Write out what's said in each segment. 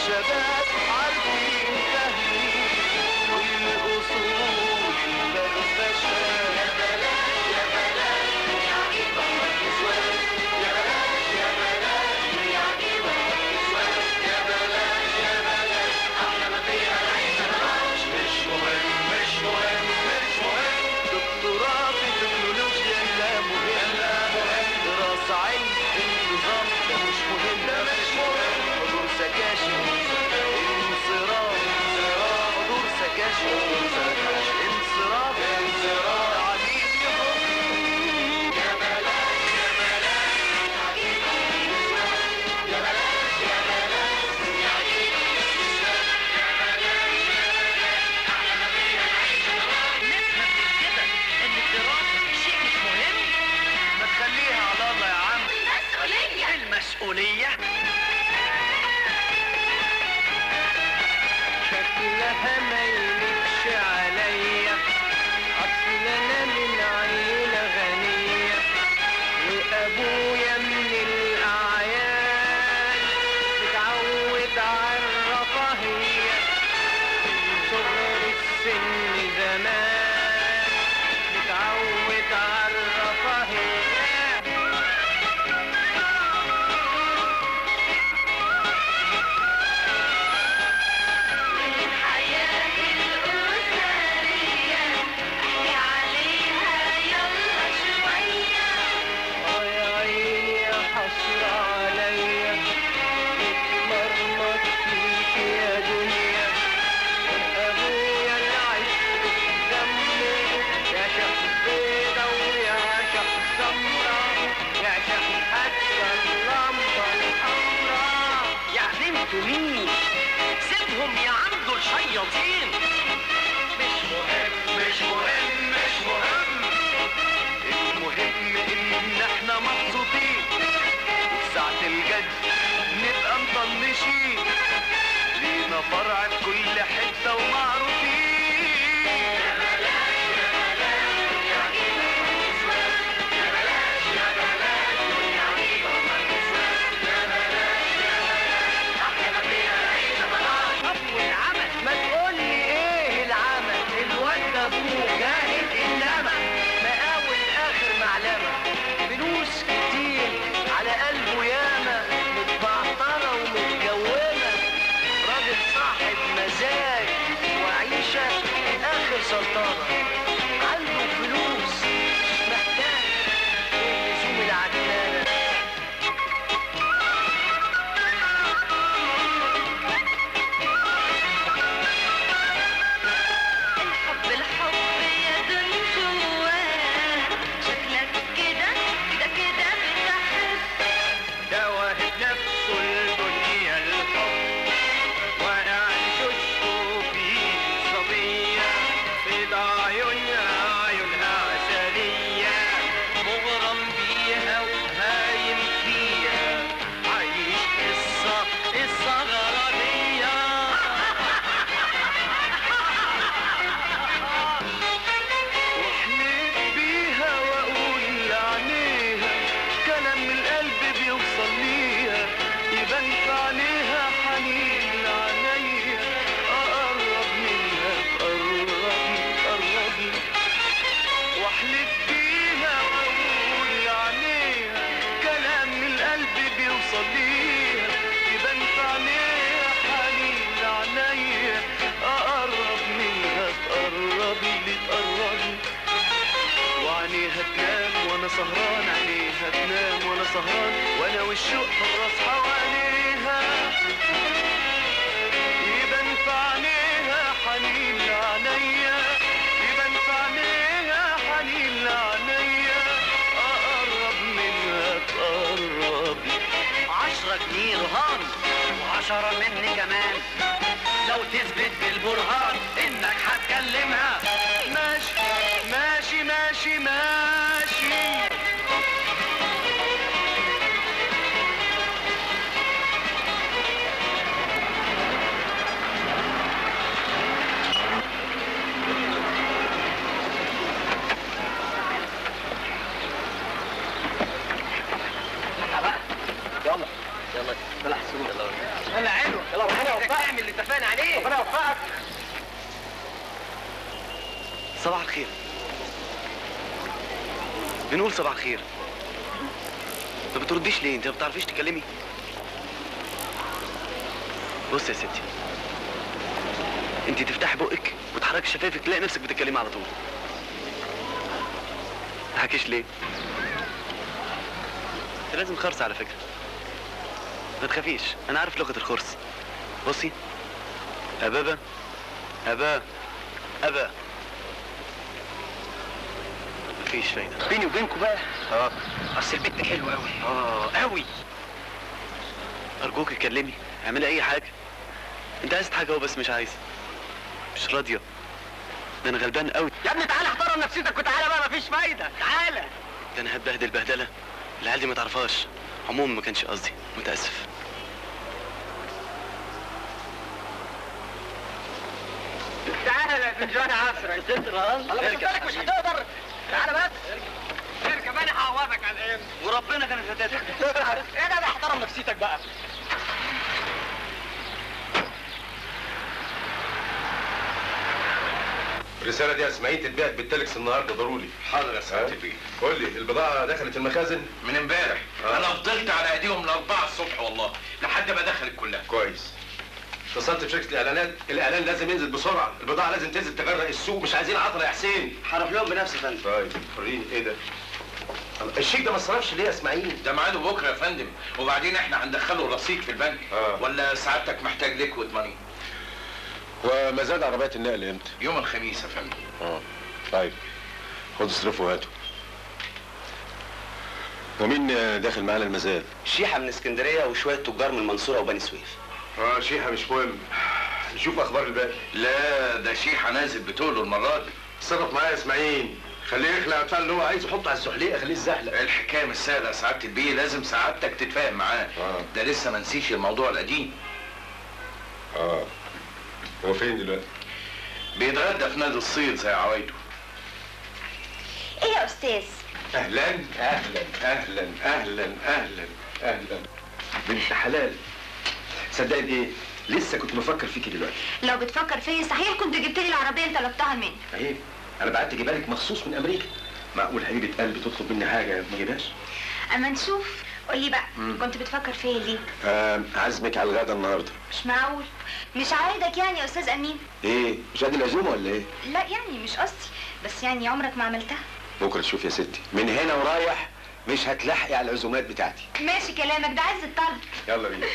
الشباب عارفين فاهمين كل اصول الفرفشه. يا بلاش يا بلاش دنيا عجيبة وما، يا بلاش يا بلاش دنيا عجيبة وما، يا بلاش يا بلاش احلى ما فيها العيشة بلاش. مش مهم مش مهم مش مهم دكتوراه في تكنولوجيا، لا مهم لا مهم دراسة علم انتظام، ده مش مهم ده مش مهم حضور سكاشن انصراف، حضور سكاشن انصراف، تعليم يهم. يا بلاش يا بلاش دنيا عجيبة وما، يا بلاش يا بلاش دنيا عجيبة وما، يا بلاش يا بلاش احلى ما فيها العيشة بلاش. نفهم من كده ان الدراسة شيء مش مهم؟ ما تخليها على الله يا عم. المسؤولية المسؤولية شكلها ما يليقش عليا، اصل انا من عيلة غنية وابويا من الاعيان، متعود على الرفاهية من صغر السن زمان، متعود على الرفاهية. من حياتي الأسرية احكي عليها يلا شوية. اه يا عيني يا حسرة عليا، اتمرمط فيك يا دنيا، ابويا العشق في دمه، يا شيخ بيضة ويا شيخ سمرة، يا شيخ حتى اللمبة الحمرا. يعني انتوا مين؟ سيبهم يا عم دول شياطين. مش مهم مش مهم مش مهم، المهم ان احنا مبسوطين، وفي ساعة الجد نبقى مطنشين، لينا فرع في كل حتة ومعروفين. يا بلاش يا بلاش دنيا عجيبة وما، يا بلاش يا بلاش دنيا عجيبة وما، يا بلاش يا بلاش احلى ما فيها العيشة بلاش. طب والعمل؟ ما تقولي ايه العمل؟ الواد ده ابوه جاهل انما مقاول اخر معلمه، فلوس كتير على قلبه ياما، متبعتره ومتجومه، راجل صاحب مزاج وعيشه اخر سلطانه، عنده فلوس مش محتاج لزوم العجلانه. الحب الحب يا دنجوان، شكلك كده كده كده بتحب. ده واهب نفسه الدنيا الحب، وانا شفته في صبية بيض عيونها عيونها عسلية، مغرم بيها وهايم فيها، عايش قصة قصة غرامية. واحلف بيها واقول لعينيها كلام من القلب بيوصل ليها، يبان في عينيها حنين لعينيها، اقرب منها تقربني تقربني. واحلف بيها واقول لعينيها كلام من القلب بيوصل ليها، يبان في عينيها حنين لعينيها، اقرب منها تقربني تقربني. وعينيها تنام وانا سهران، عينيها تنام وانا سهران، وانا والشوق حراس حواليها، يبان في عينيها حنين لعينيا، يبان في عينيها حنين لعينيا، اقرب منها تقربني. 10 جنيه رهان و10 مني كمان، لو تثبت بالبرهان انك هتكلمها. ماشي ماشي ماشي ماشي. يلا يلا يلا حسون، يلا يلا حلو، يلا. صباح الخير. بنقول صباح الخير. ما بترديش ليه؟ انت ما بتعرفيش تكلمي؟ بص يا ستي، انت تفتحي بقك وتحركي شفايفك تلاقي نفسك بتتكلمي على طول. ما تضحكيش ليه؟ انت لازم خرص على فكرة. ما تخافيش، انا عارف لغة الخرص. بصي، ابابا ابا ابا. مفيش فايدة. بيني وبينكم بقى. اصل البت حلو قوي. قوي. ارجوك اتكلمي، اعملي اي حاجة. انت عايز حاجة بس مش عايزة. مش راضية. ده انا غلبان قوي. يا ابني تعالى احترم نفسيتك وتعالى بقى، مفيش فايدة، تعالى. ده انا هتبهدل بهدلة العيال دي ما تعرفهاش. عموما ما كانش قصدي، متأسف. تعالى يا فنجان عصر. الله بالك مش هتقدر. تعالى بس اركب، انا هعوضك على الايام. وربنا كانت هتضحك. ايه ده، احترم نفسيتك بقى. الرسالة دي يا اسماعيل تتبعت بالتلكس النهارده ضروري. حاضر يا سعادة البيه. قول لي البضاعة دخلت المخازن؟ من امبارح. انا فضلت على ايديهم ل4 الصبح والله لحد ما دخلت كلها. كويس. اتصلت بشركة الإعلانات، الإعلان لازم ينزل بسرعة، البضاعة لازم تنزل تغرق السوق، مش عايزين عطلة يا حسين. هروح لهم بنفسي يا فندم. طيب وريني إيه ده؟ الشيك ده ما اتصرفش ليه يا اسماعيل؟ ده ميعاده بكرة يا فندم، وبعدين احنا هندخله رصيد في البنك. ولا سعادتك محتاج liquid money؟ ومزاد عربيات النقل امتى؟ يوم الخميس يا فندم. طيب خد اصرفه وهاته. ومين داخل معانا المزاد؟ شيحة من اسكندرية وشوية تجار من المنصورة وبني سويف. شيحة مش مهم، نشوف اخبار الباقي. لا ده شيحة نازل بتقوله المرة دي. اتصرف معايا يا اسماعيل، خليه يخلع البتاع اللي هو عايزه، حطه على الزحليقه خليه يتزحلق. الحكاية مش سهلة يا سعادة البيه، لازم سعادتك تتفاهم معاه. ده لسه ما نسيش الموضوع القديم. هو فين دلوقتي؟ بيتغدى في نادي الصيد زي عوايده. ايه يا استاذ؟ اهلا اهلا اهلا اهلا اهلا اهلا بنت حلال. صدقني ايه؟ لسه كنت بفكر فيكي دلوقتي. لو بتفكر فيا صحيح كنت جبت لي العربية اللي طلبتها مني. عيب، انا بعت اجيبها لك مخصوص من امريكا. معقول حبيبه قلبي تطلب مني حاجة ما اجيبهاش؟ اما نشوف. قولي بقى، كنت بتفكر فيا ليه؟ عازمك على الغدا النهارده. مش معقول، مش عايدك يعني يا استاذ امين؟ ايه، مش قد العزومة ولا ايه؟ لا يعني مش قصدي، بس يعني عمرك ما عملتها. بكره تشوف يا ستي، من هنا ورايح مش هتلحقي على العزومات بتاعتي. ماشي كلامك ده، عز الطلب. يلا بينا.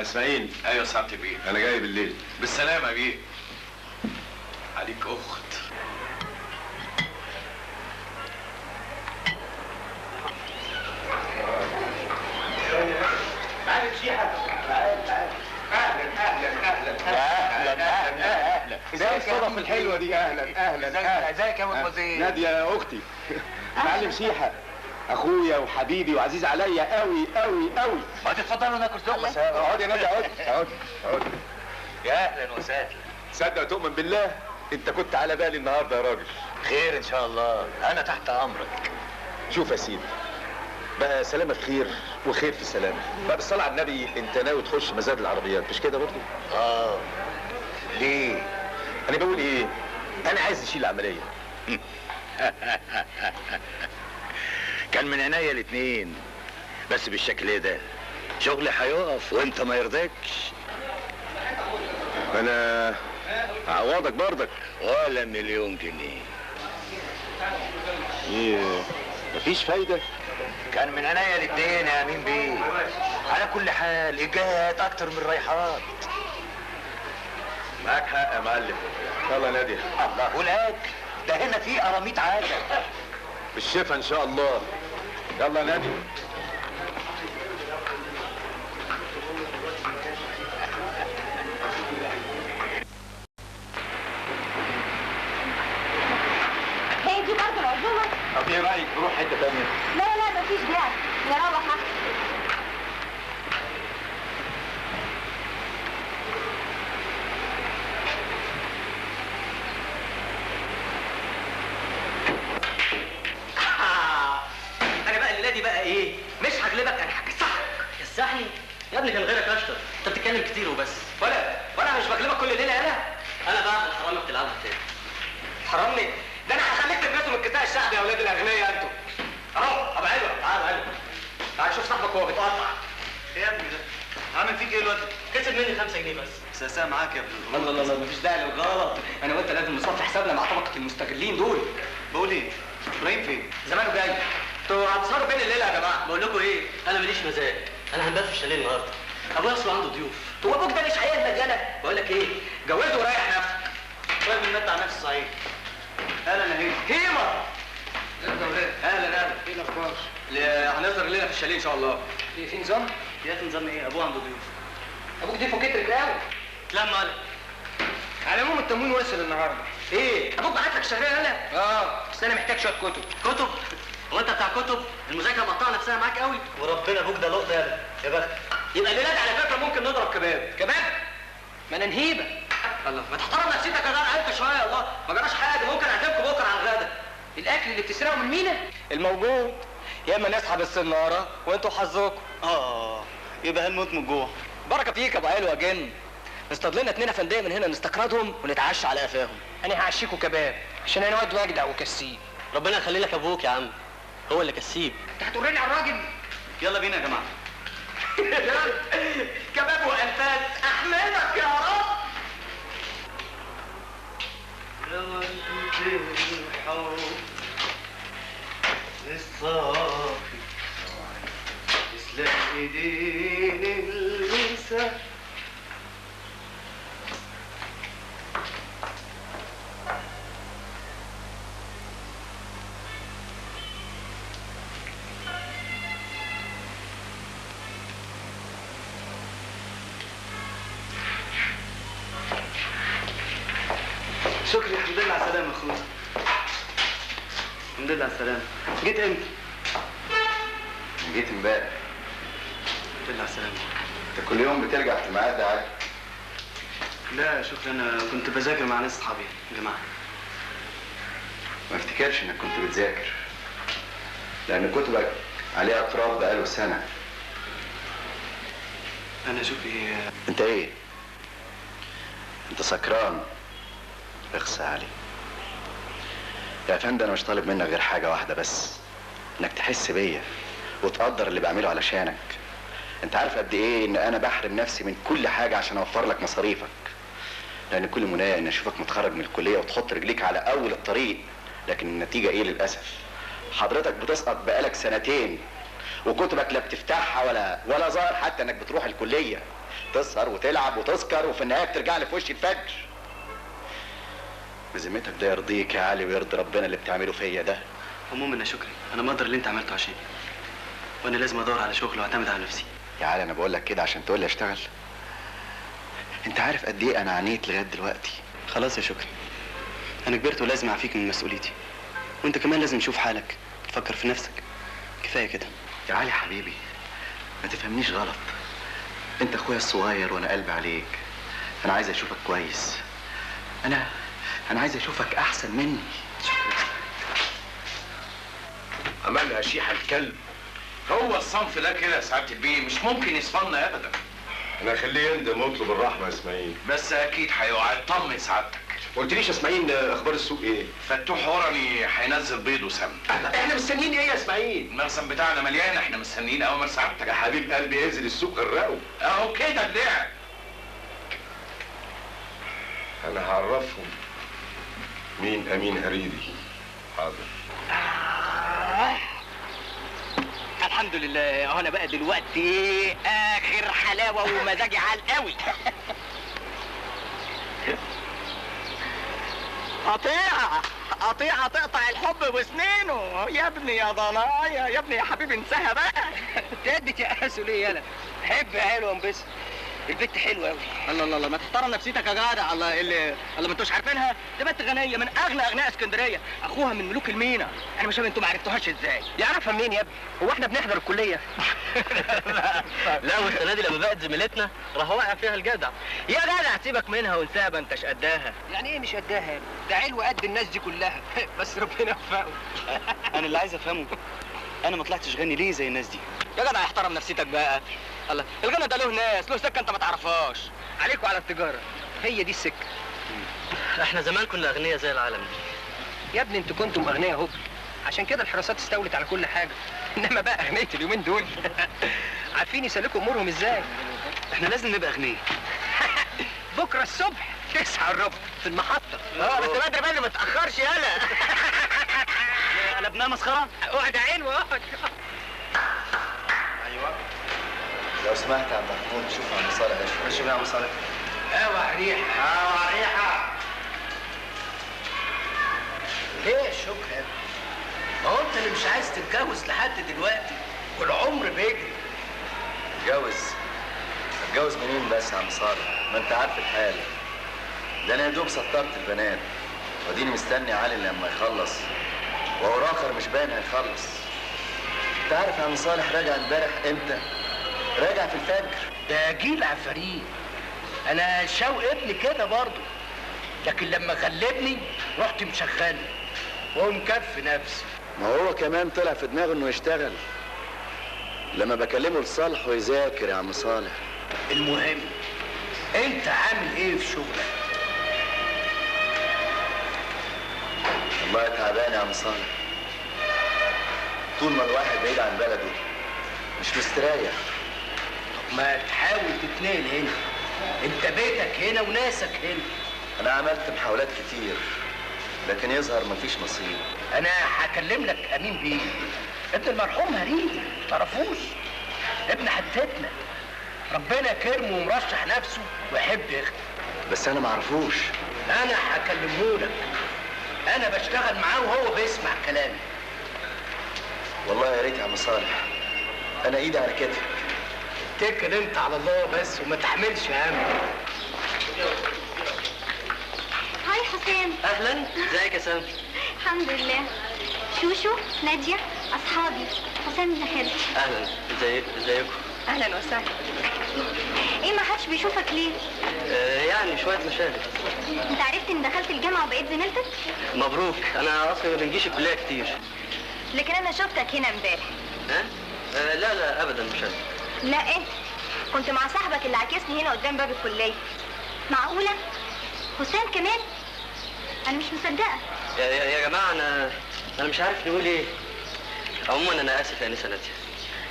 اسماعيل. ايوه سعادة البيه. انا جاي بالليل. بالسلامة يا بيه. عليك اخت. تعال شيحه، تعال تعال. اهلا اهلا اهلا اهلا اهلا اهلا. ازاي الصدف الحلوة دي؟ اهلا اهلا اهلا. ازيك يا مدموزيل؟ ناديه يا اختي. معلم شيحه اخويا وحبيبي وعزيز عليا قوي قوي قوي. ما تتفضلوا ناكل لقمة سوا. اقعدي يا ناديه، اقعدي اقعدي اقعدي. يا اهلا وسهلا. تصدق وتؤمن بالله انت كنت على بالي النهارده يا راجل. خير ان شاء الله، انا تحت امرك. شوف يا سيدي بقى، سلامة في خير وخير في سلامة. بقى بالصلاة على النبي، انت ناوي تخش مزاد العربيات مش كده برضه؟ ليه؟ انا بقول ايه؟ انا عايز اشيل العملية. كان من عينيا الاتنين، بس بالشكل ده شغلي هيقف وانت ما يرضيكش. انا هعوضك برضك. ولا مليون جنيه. ايه مفيش فايدة؟ كان من عينيا الاتنين يا امين بيه. على كل حال الجايات اكتر من الرايحات. معاك حق يا معلم. يلا يا نادية. الله، والاكل ده هنا فيه قراميط عادة. بالشفا ان شاء الله. يلا يا نادية. هي دي برضه العزومة؟ طب ايه رايك نروح حتة ثانية؟ لا لا مفيش داعي، نروح احسن. انا بقى الليلة دي بقى ايه؟ مش هغلبك، انا هكسحك. كسحني؟ يا ابني كان غيرك اشطر، انت بتتكلم كتير وبس. ولا مش بغلبك كل ليلة. انا انا بقى الحرامي بتلعبها تاني. تحرمني؟ ده انا هخليك تلبسوا من الكساء الشعبي يا اولاد الاغنياء انتوا. اهو ابو علوه، تعال علوه، تعال شوف صاحبك وهو بيتقطع. ايه يا ابني ده؟ عامل فيك ايه الواد؟ كسب مني 5 جنيه بس. ساساه معاك يا ابني. الله الله الله، مفيش داعي للغلط، انا وانت لازم نصفي حسابنا مع طبقه المستغلين دول. بقول ايه؟ ابراهيم فين؟ زمانه جاي. انتوا هتسهروا فين الليلة يا جماعة؟ بقول لكم ايه؟ انا ماليش مزاج، انا هنبات في الشاليه النهارده. ابويا اصله عنده ضيوف. هو ابوك ده مش هيهمل يالا؟ بقول لك ايه؟ جوزه وريح نفسك. طيب نمتع نفسي صحيح. اهلا يا هيما. هيما ازيك يا ولاد؟ اهلا اهلا. ايه الاخبار؟ هنسهر الليلة في الشاليه ان شاء الله. ايه في نظام؟ يا نظام ايه؟ ابوه عنده ضيوف. ابوك ضيفه كترت قوي. اتلم على على العموم التموين وصل النهارده. ايه؟ ابوك بعت لك شهرية يالا؟ اه بس انا محتاج شوية كتب. كتب؟ هو انت بتاع كتب؟ المذاكرة مقطعه نفسها معاك قوي. وربنا ابوك ده لقطة يالا يا بخت. يبقى الليلة دي على فكرة ممكن نضرب كباب. كباب؟ ما انا نهيبه. الله، ما تحترم نفسيتك يا جدع انت شوية. الله، ما جراش حاجة، ممكن اعزمكم بكره على الغدا. الاكل اللي بتسرقه من مينا؟ الموجود، يا اما نسحب السناره وانتوا حظكم. يبقى هنموت من الجوع. بركة فيك يا ابو علوه يا جن. نصطاد لنا 2 افنديه من هنا نستقرضهم ونتعشى على قفاهم. انا هعشيكوا كباب عشان انا واد واجدع وكسيب. ربنا يخلي لك ابوك يا عم، هو اللي كسيب. انت هتوريني على الراجل؟ يلا بينا يا جماعة. كباب وانفاس، احمدك يا رب. يا ولد الحب الصافي تسلم ايدين النساء. شكرا، الحمد لله على السلامة يا اخويا. الحمد لله على السلامة. جيت امتى؟ جيت امبارح. الحمد لله على السلامة. انت كل يوم بترجع في الميعاد ده عادي؟ لا شكرا، انا كنت بذاكر مع ناس اصحابي يا جماعة. ما افتكرش انك كنت بتذاكر، لأن كتبك عليها تراب بقاله سنة. أنا شكري. أنت إيه؟ أنت سكران. اخسى علي يا فندم، انا مش طالب منك غير حاجة واحدة بس، انك تحس بيا وتقدر اللي بعمله علشانك. انت عارف قد ايه ان انا بحرم نفسي من كل حاجة عشان اوفر لك مصاريفك، لان كل منايا ان اشوفك متخرج من الكلية وتحط رجليك على اول الطريق، لكن النتيجة ايه؟ للاسف حضرتك بتسقط بقالك سنتين، وكتبك لا بتفتحها ولا ظاهر حتى انك بتروح الكلية. تسهر وتلعب وتسكر وفي النهاية بترجع لي في وش الفجر. بذمتك ده يرضيك يا علي ويرضي ربنا اللي بتعمله فيا ده؟ عموما يا شكري، انا مقدر اللي انت عملته عشاني، وانا لازم ادور على شغل واعتمد على نفسي. يا علي انا بقول لك كده عشان تقول لي اشتغل؟ انت عارف قد ايه انا عانيت لغاية دلوقتي. خلاص يا شكري، انا كبرت ولازم اعفيك من مسؤوليتي، وانت كمان لازم تشوف حالك، تفكر في نفسك. كفاية كده يا علي حبيبي، ما تفهمنيش غلط، انت اخويا الصغير وانا قلبي عليك. انا عايز اشوفك كويس، انا عايز اشوفك احسن مني. شكرا. عملها شيحه الكلب. هو الصنف ده كده يا سعادة البيه مش ممكن يصفلنا ابدا. انا هخليه يندم ويطلب الرحمة يا اسماعيل. بس اكيد هيقع. اطمن سعادتك. ما قلتليش يا اسماعيل اخبار السوق ايه؟ فتوح هرمي هينزل بيض وسمن. احنا مستنيين ايه يا اسماعيل؟ المخزن بتاعنا مليان، احنا مستنيين اوامر سعادتك. يا حبيب قلبي انزل السوق غرقه. اهو كده اللعب. انا هعرفهم مين امين هريدي. حاضر. الحمد لله، اهو انا بقى دلوقتي اخر حلاوة ومزاجي عال قوي. قطيعة قطيعة تقطع الحب بسنينه يا ابني يا ضنايا، يا ابني يا حبيبي انساها بقى. تأدت يا قاسو ليه يالا؟ حب يا حلو وانبسط، البت حلوة قوي. الله الله الله، ما تحترم نفسيتك يا جدع. الله اللي الله، ما انتوش عارفينها، دي بنت غنية من اغنى اغنياء اسكندرية، اخوها من ملوك المينا. انا مش فاهم انتوا ما عرفتوهاش ازاي. يعرفها منين يا ابني؟ هو احنا بنحضر الكلية؟ لا والسنة دي لما بقت زميلتنا راح واقع فيها الجدع. يا جدع سيبك منها وانساها، ما انتش قداها. يعني ايه مش قداها يا ابني؟ ده علو قد الناس دي كلها. بس ربنا يوفقه. انا اللي عايز افهمه، انا ما طلعتش غني ليه زي الناس دي؟ يا جدع احترم نفسيتك بقى. الله، الغنى ده له ناس، له سكة انت ما تعرفهاش. عليكوا على التجارة، هي دي السكة. احنا زمان كنا اغنياء زي العالم دي، يا ابني انتوا كنتم اغنياء هبل، عشان كده الحراسات استولت على كل حاجة، انما بقى اغنية اليومين دول عارفين يسلكوا امورهم ازاي. احنا لازم نبقى اغنياء. بكره الصبح 9:15 في المحطة. بس بدري بدري ما تاخرش. يالا قلبناها مسخرة. اقعد يا عين واقعد. ايوه لو سمحت يا عم محمود، شوف عم صالح. شوف يا عم صالح. اوعى ريحه، اوعى ريحه. ليه يا شكري يا ابني؟ ما هو انت اللي مش عايز تتجوز لحد دلوقتي والعمر بيجري. اتجوز؟ اتجوز منين بس يا عم صالح؟ ما انت عارف الحال. ده انا يا دوب سطرت البنات واديني مستني علي لما يخلص، وهو راخر مش باين هيخلص. انت عارف يا عم صالح راجع امبارح امتى؟ راجع في الفجر. ده جيل عفاريت. انا شوق ابني كده برضه، لكن لما غلبني رحت مشغله وهو مكفي نفسه. ما هو كمان طلع في دماغه انه يشتغل. لما بكلمه لصالحه يذاكر يا عم صالح. المهم انت عامل ايه في شغلك؟ والله تعبان يا عم صالح. طول ما الواحد بعيد عن بلده مش مستريح. طب ما تحاول تتنقل هنا، انت بيتك هنا وناسك هنا. انا عملت محاولات كتير لكن يظهر مفيش نصيب. انا هكلم لك امين بيه، ابن المرحوم هريدي، متعرفوش؟ ابن حتتنا، ربنا كرمه ومرشح نفسه ويحب يخدم. بس انا معرفوش. انا هكلمهولك، انا بشتغل معاه وهو بيسمع كلامي. والله يا ريت يا عم صالح، انا ايدي على كتفك. اتكل انت على الله بس وما تحملش هم. هاي حسام. اهلا، ازيك يا سام؟ الحمد لله. شوشو، نادية، اصحابي، حسام ابن خالتي. اهلا، ازيكم؟ اهلا وسهلا. ايه ما حدش بيشوفك ليه؟ يعني شوية مشاغل. انت عرفت اني دخلت الجامعة وبقيت زميلتك؟ مبروك. انا اصلا ما بنجيش الكلية كتير. لكن انا شفتك هنا امبارح. ها؟ لا لا ابدا مش انا. لا انت كنت مع صاحبك اللي عاكسني هنا قدام باب الكلية. معقولة؟ حسام كمان؟ انا مش مصدقه. يا جماعة انا مش عارف نقول ايه. عموما انا اسف يا انسه ناديه.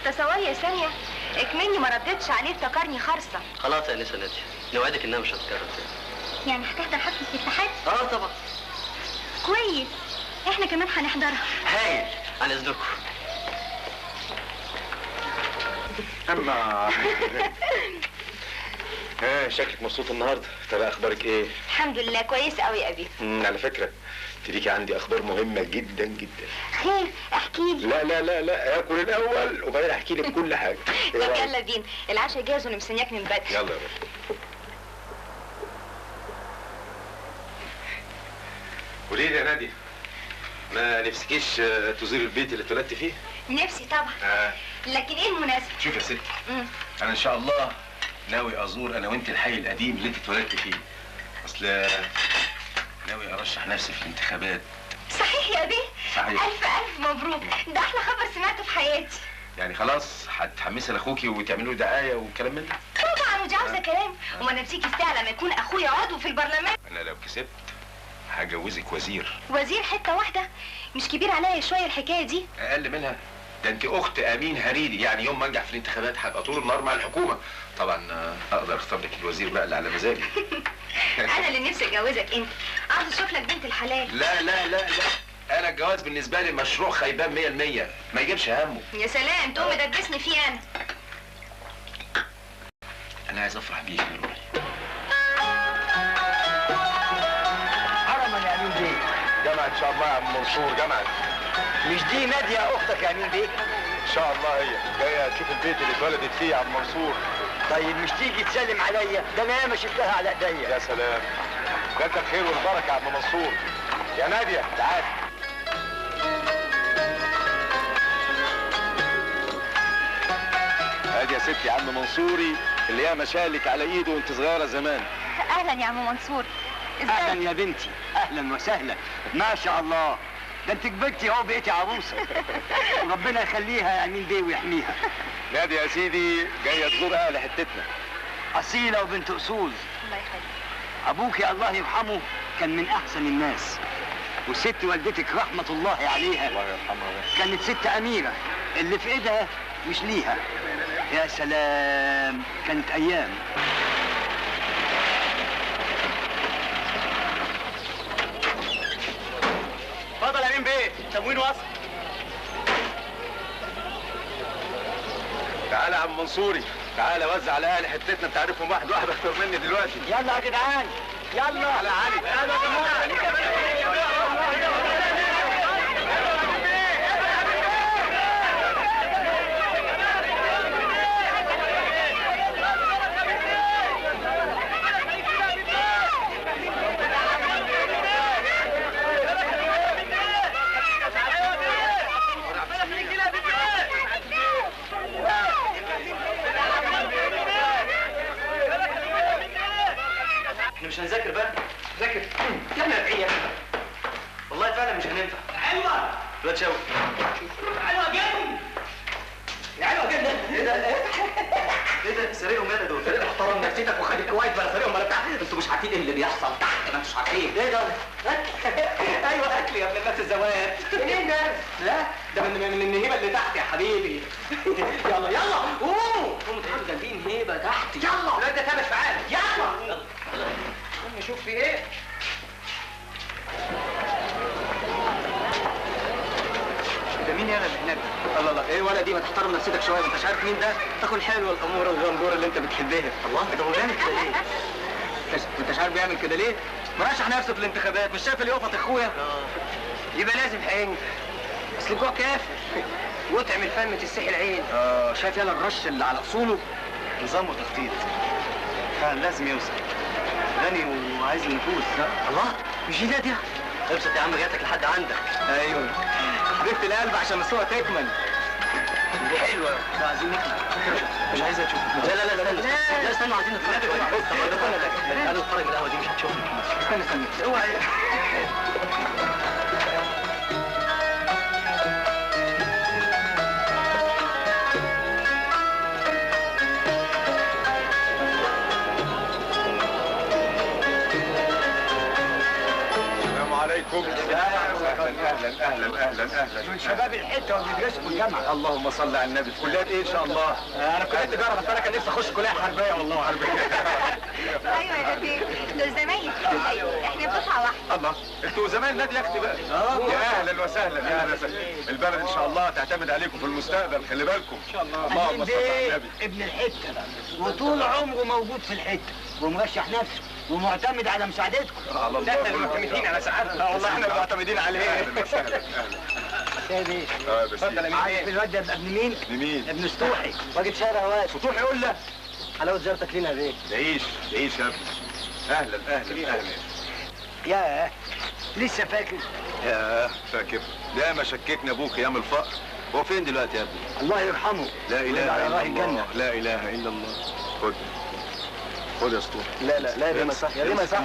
تصوري يا سامية اكمني ما ردتش عليه افتكرني خرصه. خلاص يا انسه ناديه، نوعدك انها مش هتتكرر تاني. يعني هتحضر حفلة الاتحاد؟ اه طبعا. كويس، احنا كمان هنحضرها. هايل، على اذنكم. اما ها شكلك مبسوط النهارده. طب اخبارك ايه؟ الحمد لله كويس قوي يا ابي. على فكرة تريكي عندي اخبار مهمة جدا جدا. خير؟ احكي لي. لا لا لا لا، اكل الاول وبعدين احكي لك كل حاجة. طب يلا بينا، العشاء جاهز وانا مستنياك من بدري. يلا يا باشا. قولي لي يا ناديه، ما نفسكيش تزوري البيت اللي اتولدت فيه؟ نفسي طبعا. لكن ايه المناسبة؟ شوف يا ستي، انا ان شاء الله ناوي ازور انا وانت الحي القديم اللي انت اتولدت فيه. اصل ناوي ارشح نفسي في الانتخابات. صحيح يا بيه؟ صحيح. الف الف مبروك، ده احلى خبر سمعته في حياتي. يعني خلاص هتحمسي لاخوكي وتعملوا له دعاية والكلام من ده؟ طبعا، ودي عاوزه كلام. وما نفسيك الساعة لما يكون اخويا عضو في البرلمان. انا لو كسبت هجوزك وزير. وزير حتة واحدة؟ مش كبير عليا شوية الحكاية دي؟ اقل منها، ده انت اخت امين هريدي، يعني يوم ما انجح في الانتخابات هبقى طول النهار مع الحكومة. طبعا اقدر اختار لك الوزير بقى اللي على مزاجي. انا اللي نفسي اتجوزك انت، عاوز اشوف لك بنت الحلال. لا لا لا لا، انا الجواز بالنسبة لي مشروع خيبان 100%، ما يجيبش همه. يا سلام، تقوم تدبسني فيه انا. انا عايز افرح بيك يا روحي. حرما يا امين بيه. جامعه ان شاء الله يا عم منصور، جامعه. مش دي ناديه اختك يا امين بيه؟ ان شاء الله هي جاية تشوف البيت اللي اتولدت فيه يا عم منصور. طيب مش تيجي تسلم عليا؟ ده انا ياما شلتها على ايديا. يا سلام، ده انت الخير والبركة يا عم منصور. يا ناديه تعالي. ادي يا ستي عم منصوري اللي ياما شالك على ايده وانت صغيرة زمان. اهلا يا عم منصور. ازيك؟ اهلا يا بنتي، اهلا وسهلا. ما شاء الله، ده انت كبرتي اهو بقيتي عروسه. وربنا يخليها يا امين بيه ويحميها. نادي يا سيدي جاية تزور اهل حتتنا. اصيلة وبنت اصول. الله يخليك. ابوك يا الله يرحمه كان من احسن الناس، وست والدتك رحمه الله عليها، الله يرحمها، كانت ست اميره اللي في ايدها مش ليها. يا سلام، كانت ايام. اتفضل يا امين بيه، تموين وصل. تعالى يا عم منصوري، تعالى وزع على اهل حتتنا، انت عارفهم واحد واحد اكتر مني دلوقتي. يلا يا جدعان، يلا. تعالى يا علي. يلا يا جماعة. مش هنذاكر بقى؟ ذاكر؟ احنا نافعين يا اخي. والله فعلا مش هننفع. حلوة الواد شوقي. حلوة جدا يا حلوة جدا. ايه ده؟ ايه ده؟ سريقهم يالا دول. فريق احترم نفسيتك وخليك واقف بلا سريقهم ولا بتاع. انتوا مش عارفين ايه اللي بيحصل تحت، ما انتوش عارفين. ايه ده؟ ايوه اكل يا ابن الناس الزوات. منين ده؟ لا ده من النهيبه اللي تحت يا حبيبي. يلا يلا قوموا قوموا، ده في نهيبه تحت. يلا لا ده ثابت في عالم. يلا قوم نشوف في ايه. ده مين يالا اللي هناك؟ الله الله، ايه ولا دي؟ ما تحترم نفسك شوية، ما انتش عارف مين ده؟ تاكل حلوة الاموره الغندوره اللي انت بتحبها. الله، ده هو بيعمل كده ليه؟ ما انتش عارف بيعمل كده ليه؟ مرشح نفسه في الانتخابات، مش شايف اللي يقفط اخويا؟ يبقى لازم هينجح، اصل الجوع كافر وطعم الفم تستحي العين. شايف يالا الرش اللي على اصوله؟ نظام وتخطيط، فعلا لازم يوصل. غني وعايز النفوذ. الله، مش دي ناديه؟ ابسط يا عم، جاتك لحد عندك. ايوه حبيبه القلب، عشان الصورة تكمل. دي حلوة. لا عايزين نطلع. مش عايزه تشوف. لا لا لا استنى، لا استنى، عايزين نتفرج شوية. تعالى نتفرج القهوة دي، مش هتشوفني. استنى استنى، اوعى. اهلا اهلا اهلا اهلا. دول شباب الحتة وبيدرسوا في الجامعة. اللهم صل على النبي. في كليات ايه ان شاء الله؟ انا في كليه تجارة، بس انا كان نفسي اخش كليه حربيه والله. حربيه. ايوه يا دكتور، دول زمايلي في الكلية، احنا دفعه واحدة. الله، انتوا زمايل نادي يا اختي بقى. يا اهلا وسهلا، يا اهلا وسهلا. البلد ان شاء الله تعتمد عليكم في المستقبل، خلي بالكم. ان شاء الله. اللهم صل على النبي. ابن الحتة وطول عمره موجود في الحتة ومرشح نفسه ومعتمد على مساعدتكم. على الله، احنا اللي معتمدين على سعادتنا. والله احنا اللي معتمدين عليه. اهلا وسهلا. سيد ايه؟ اتفضل يا مين. عارف الواد ده ابن مين؟ ابن مين؟ ابن سطوحي، واجد شارع واقف. سطوحي قول له. حلاوة زيارتك لينا يا بيه. تعيش تعيش يا ابني. اهلا اهلا اهلا. ياه لسه فاكر؟ ياه فاكر. ده ما شككنا ابوك ايام الفقر. هو فين دلوقتي يا ابني؟ الله يرحمه. لا اله الا الله، لا اله الا الله. خد خد يا اسطورة. لا لا لا يا بيه ما يصحش، يا بيه ما يصحش.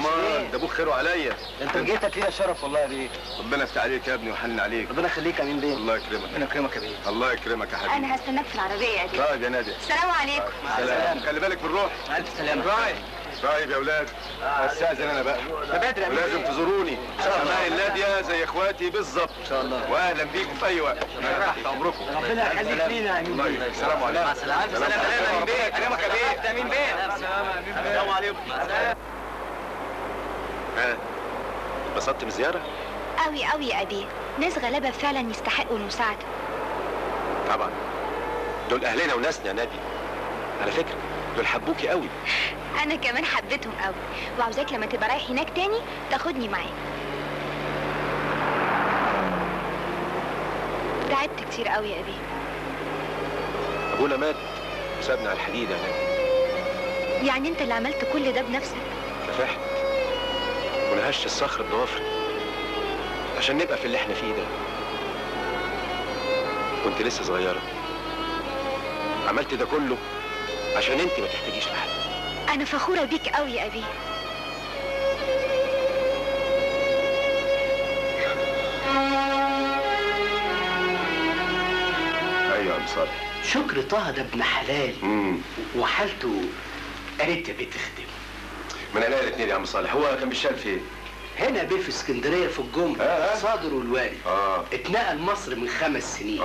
ده ابوك خيره عليا. انت جيتك لينا شرف والله يا بيه. ربنا يفتح عليك يا ابني ويحنن عليك. ربنا يخليك يا امين بيه. الله يكرمك. ربنا يكرمك يا بيه. الله يكرمك يا حبيبي. انا هستناك في العربية يا بيه. طيب يا ناديه. السلام عليكم. سلام. خلي بالك من روحك. الف سلامه. طيب طيب يا اولاد، استاذن انا بقى. ده بدري يا بيه. لازم تزوروني. زمايل ناديه زي اخواتي بالظبط. ان شاء الله. واهلا بيكم في اي وقت. تحت امركم. ربنا يخليك لينا يا امين بيه. السلام عليكم. مع السلامة. الف سلامه يا امين بيه. يكرمك يا بيه. امين بيه. السلام عليكم. ها، اتبسطت من الزيارة؟ قوي قوي يا ابي، ناس غلابة فعلا يستحقوا المساعدة. طبعا، دول اهلنا وناسنا يا ناديه. على فكرة دول حبوكي قوي. انا كمان حبيتهم قوي، وعاوزاك لما تبقى رايح هناك تاني تاخدني معاك. تعبت كتير قوي يا ابي. ابونا مات وسابنا على الحديدة يا ناديه. يعني انت اللي عملت كل ده بنفسك؟ كفحت ونهشت الصخر بضوافري عشان نبقى في اللي احنا فيه ده. كنت لسه صغيرة، عملت ده كله عشان انت ما تحتاجيش لحد. انا فخورة بيك قوي يا ابي. ايوه يا عم صالح. شكر طه ده ابن حلال وحالته قريت يا بيه تخدم. من عينيا الاثنين يا عم صالح. هو كان بيشتغل فين؟ هنا بيه في اسكندرية في الجمرك، صادر والوالد. اتنقل مصر من 5 سنين.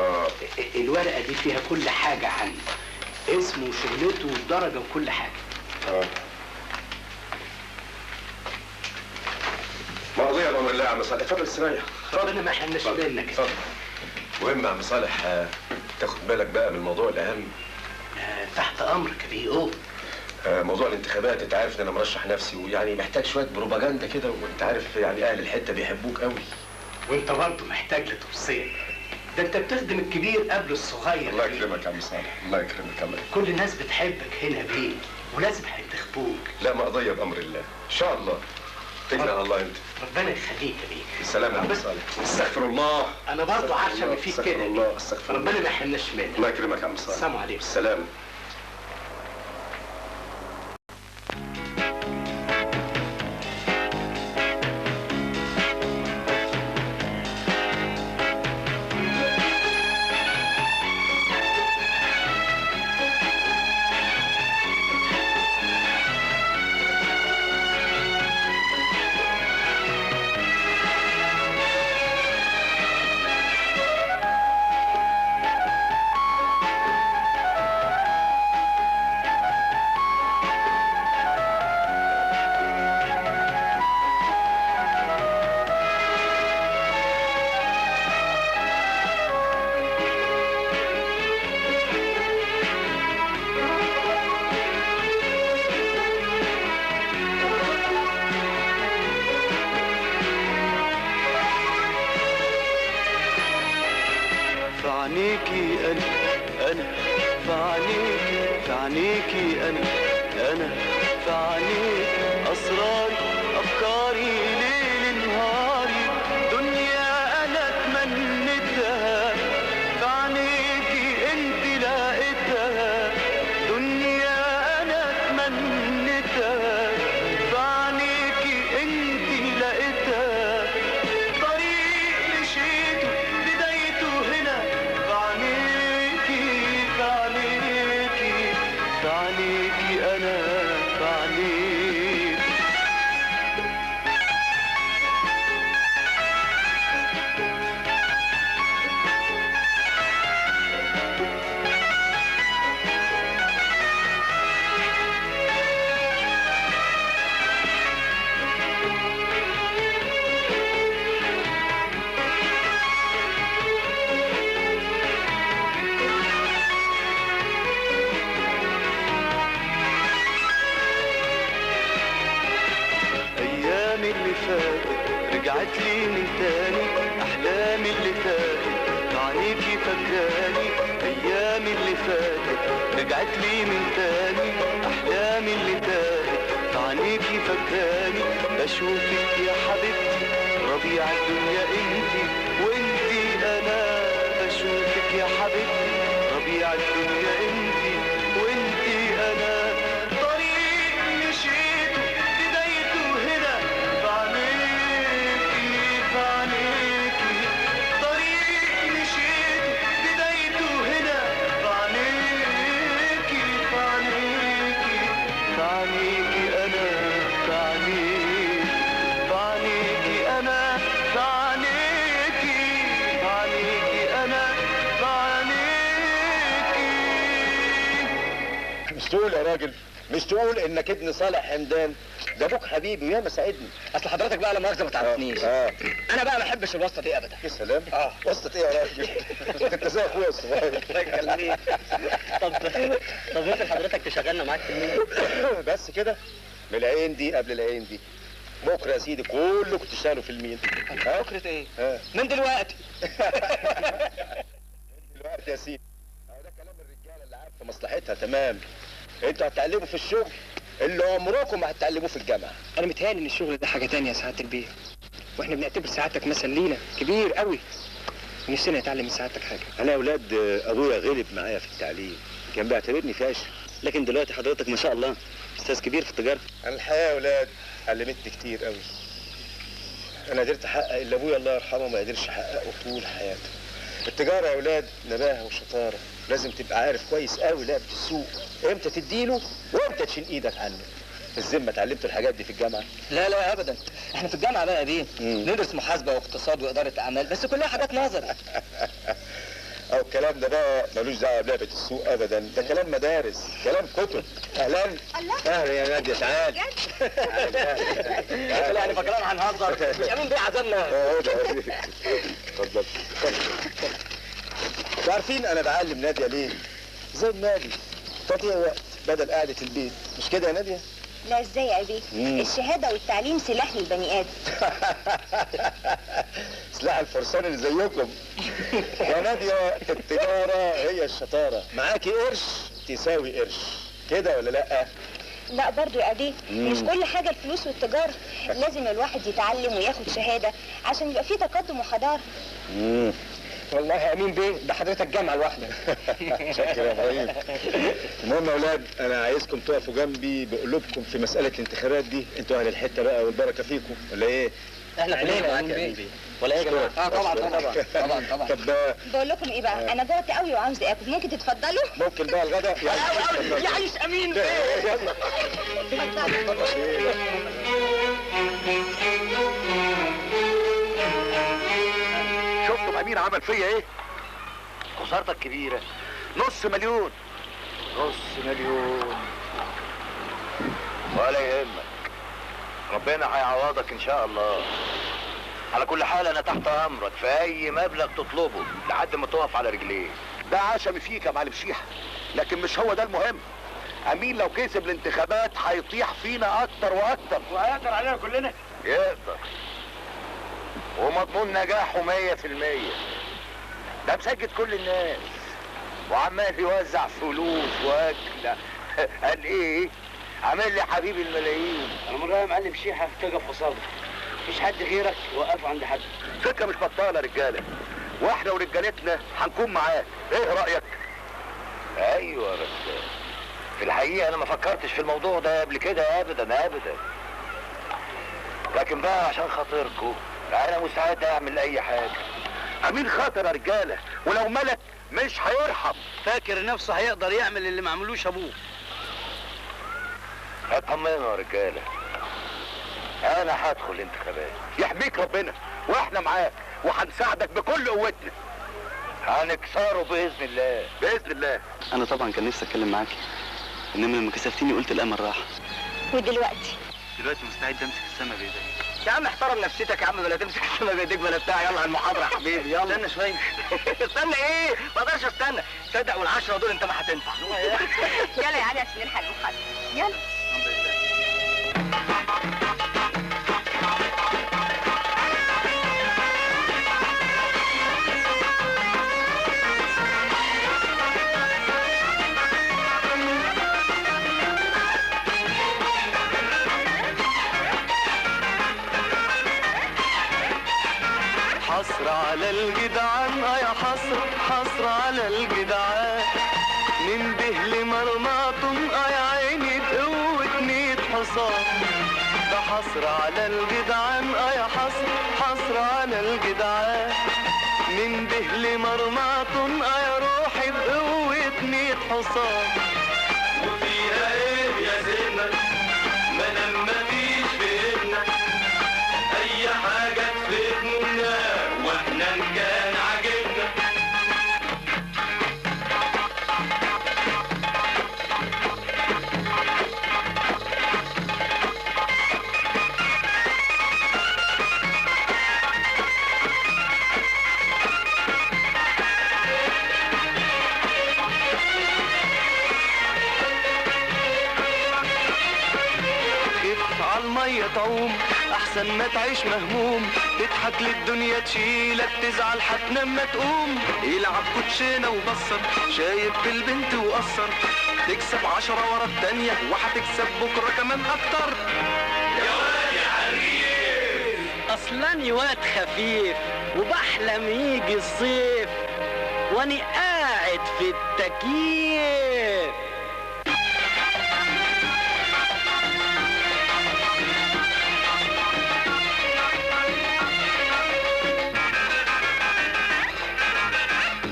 الورقة دي فيها كل حاجة عنه، اسمه وشغلته والدرجة وكل حاجة. مقضية بأمر الله يا عم صالح، اتفضل استريح. ربنا ما يحرمناش منك. اتفضل. المهم يا عم صالح تاخد بالك بقى من الموضوع الأهم. تحت أمرك يا بيه. موضوع الانتخابات، انت عارف ان انا مرشح نفسي ويعني محتاج شوية بروباجندا كده، وانت عارف يعني اهل الحتة بيحبوك قوي. وانت برضه محتاج لتوصيه، ده انت بتخدم الكبير قبل الصغير. الله يكرمك يا عم صالح، الله يكرمك. الله كل الناس بتحبك هنا بيه ولازم هينتخبوك. لا مقضية بامر الله ان شاء الله. اتكل على الله انت. ربنا يخليك يا بيه. السلام يا عم صالح. استغفر الله. انا برضه عارفه ان فيك كده. استغفر الله استغفر الله. ربنا ما يحرمناش منك. الله يكرمك يا عم صالح. السلام عليكم. السلام. مش تقول انك ابن صالح حمدان؟ ده ابوك حبيبي وياما ساعدني. اصل حضرتك بقى لا مؤاخذة ما تعرفنيش. انا بقى ما بحبش الواسطة دي ابدا. يا سلام. واسطه ايه يا راجل؟ انت زي اخويا الصغير. الله يخليك. طب ممكن حضرتك تشغلنا معاك في المينا؟ بس كده؟ من العين دي قبل العين دي. بكره يا سيدي كلكم تشتغلوا في المينا. بكره ايه؟ من دلوقتي. من دلوقتي يا سيدي. ده كلام الرجالة اللي عارفه مصلحتها تمام. انتوا هتتعلموا في الشغل اللي عمركم ما هتتعلموه في الجامعة. انا متهيألي ان الشغل ده حاجة تانية يا سعادة البيه، واحنا بنعتبر سعادتك مثل لينا كبير قوي، ونفسنا نتعلم من سعادتك حاجة. انا يا اولاد ابويا غلب معايا في التعليم، كان بيعتبرني فاشل، لكن دلوقتي حضرتك ما شاء الله استاذ كبير في التجارة. انا الحقيقة يا اولاد علمتني كتير قوي. انا قدرت احقق اللي ابويا الله يرحمه ما قدرش يحققه طول حياته. التجارة يا اولاد نباهه وشطاره، لازم تبقى عارف كويس قوي لعبه السوق، امتى تديله وامتى تشيل ايدك عنه. الذمة اتعلمتوا الحاجات دي في الجامعة؟ لا لا ابدا، احنا في الجامعة بقى يا بيه ندرس محاسبه واقتصاد واداره اعمال، بس كلها حاجات نظري. او الكلام ده بقى ملوش دعوه بلعبه السوق ابدا، ده كلام مدارس، كلام كتب. اهلا. الله، اهلا يا ناديه، تعال. لا انا فاكرين هنهزر، مش امين بيه عزمنا. اتفضل. انتوا عارفين انا بعلم ناديه ليه؟ زي النادي، تضييع وقت بدل قعدة البيت، مش كده يا ناديه؟ لا ازاي يا ابي؟ الشهادة والتعليم سلاح للبني ادم. سلاح الفرسان اللي زيكم. يا ناديه التجارة هي الشطارة، معاكي قرش تساوي قرش، كده ولا لا؟ لا برضو يا ابي، مش كل حاجة الفلوس والتجارة، لازم الواحد يتعلم وياخد شهادة عشان يبقى فيه تقدم وحضارة. والله يا امين بيه ده حضرتك جامعه لوحدك. شكرا يا ابراهيم. المهم يا اولاد، انا عايزكم تقفوا جنبي بقلوبكم في مسالة الانتخابات دي، انتوا اهل الحتة بقى والبركة فيكم، ولا ايه؟ احنا كلنا معاك يا امين بيه، ولا ايه يا جماعة؟ اه طبعا طبعا طبعا طبعا. طب بقول لكم ايه بقى، انا جوعت قوي وعاوز اكل، ممكن تتفضلوا؟ ممكن بقى الغدا؟ يا عيش امين بيه. يلا اتفضلوا. شفتوا امين عمل فيا ايه؟ خسارتك كبيرة، 500,000. 500,000. ولا يهمك، ربنا هيعوضك ان شاء الله. على كل حال انا تحت امرك في اي مبلغ تطلبه لحد ما تقف على رجليك. ده عشمي فيك يا معلم شيحه، لكن مش هو ده المهم. امين لو كسب الانتخابات هيطيح فينا اكتر واكتر، وهيقدر علينا كلنا. يقدر، ومضمون نجاحه 100%. ده مسجد كل الناس وعمال يوزع فلوس واكل. قال ايه؟ عامل لي حبيب الملايين. انا من رايي يا معلم شيحه تقف قصاده، مفيش حد غيرك وقفه عند حد. فكرة مش بطاله يا رجاله، واحنا ورجالتنا هنكون معاك، ايه رايك؟ ايوه بس في الحقيقة انا ما فكرتش في الموضوع ده قبل كده ابدا ابدا، لكن بقى عشان خاطركم انا مستعد اعمل اي حاجة. امين خاطر يا رجاله، ولو ملك مش هيرحم. فاكر نفسه هيقدر يعمل اللي ما عملوش ابوه. اطمنوا يا رجاله، انا هدخل الانتخابات. يحميك ربنا، واحنا معاك وهنساعدك بكل قوتنا. هنكسره باذن الله. باذن الله. انا طبعا كان نفسي اتكلم معاكي، انما لما كسفتيني قلت الامل راح. ودلوقتي؟ دلوقتي مستعد امسك السما بايديا. يا عم احترم نفسيتك يا عم، بلا تمسك السما بايديك بلا بتاع. يلا على المحاضرة يا حبيبي، يلا. استنى شوية. استنى ايه؟ ما اقدرش استنى، تصدق وال10 دول انت ما هتنفع. يلا يا علي عشان نلحق المحاضرة، يلا. الحمد لله. حسرة على الجدعان، يا حسرة حسرة على الجدعان، من به لمرماطم يا عيني بقوة 100 حصان. ده حسرة على الجدعان، يا حسرة حسرة على الجدعان، من به لمرماطم يا روحي بقوة 100 حصان. وفيها ايه يا زينب ما دام مفيش بإيدنا اي حاجة تفيدنا، واحنا ان كان عاجبنا. خف على المية تعوم احسن ما تعيش مهموم، تضحك للدنيا تشيلك، تزعل هتنام ما تقوم. يلعب كوتشينه وبصر، شايب في البنت وقصر، تكسب 10 ورا التانية وهتكسب بكره كمان اكتر. يا واد يا حريف، اصلاني واد خفيف وبحلم يجي الصيف واني قاعد في التكييف.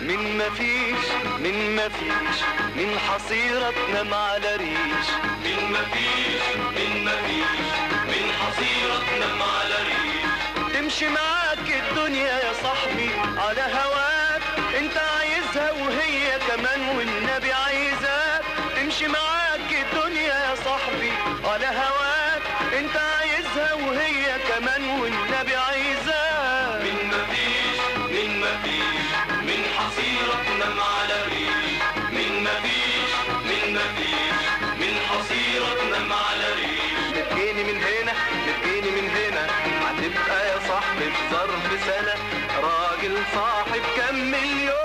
من مفيش من مفيش، من حصيرة تنام على ريش. من مفيش، من مفيش، من حصيرة تنام على ريش. تمشي معاك الدنيا يا صاحبي على هواك، انت عايزها وهي كمان والنبي عايزاك. تمشي معاك الدنيا يا صاحبي على هواك، انت عايزها وهي كمان والنبي عايزاك. من مفيش، من مفيش، من حصيرة تنام على ريش. من مفيش، من مفيش، من حصيرة تنام على ريش. بتجيني من هنا، بتجيني من هنا، هتبقى يا صاحبي في ظرف سنة راجل صاحب كام مليون.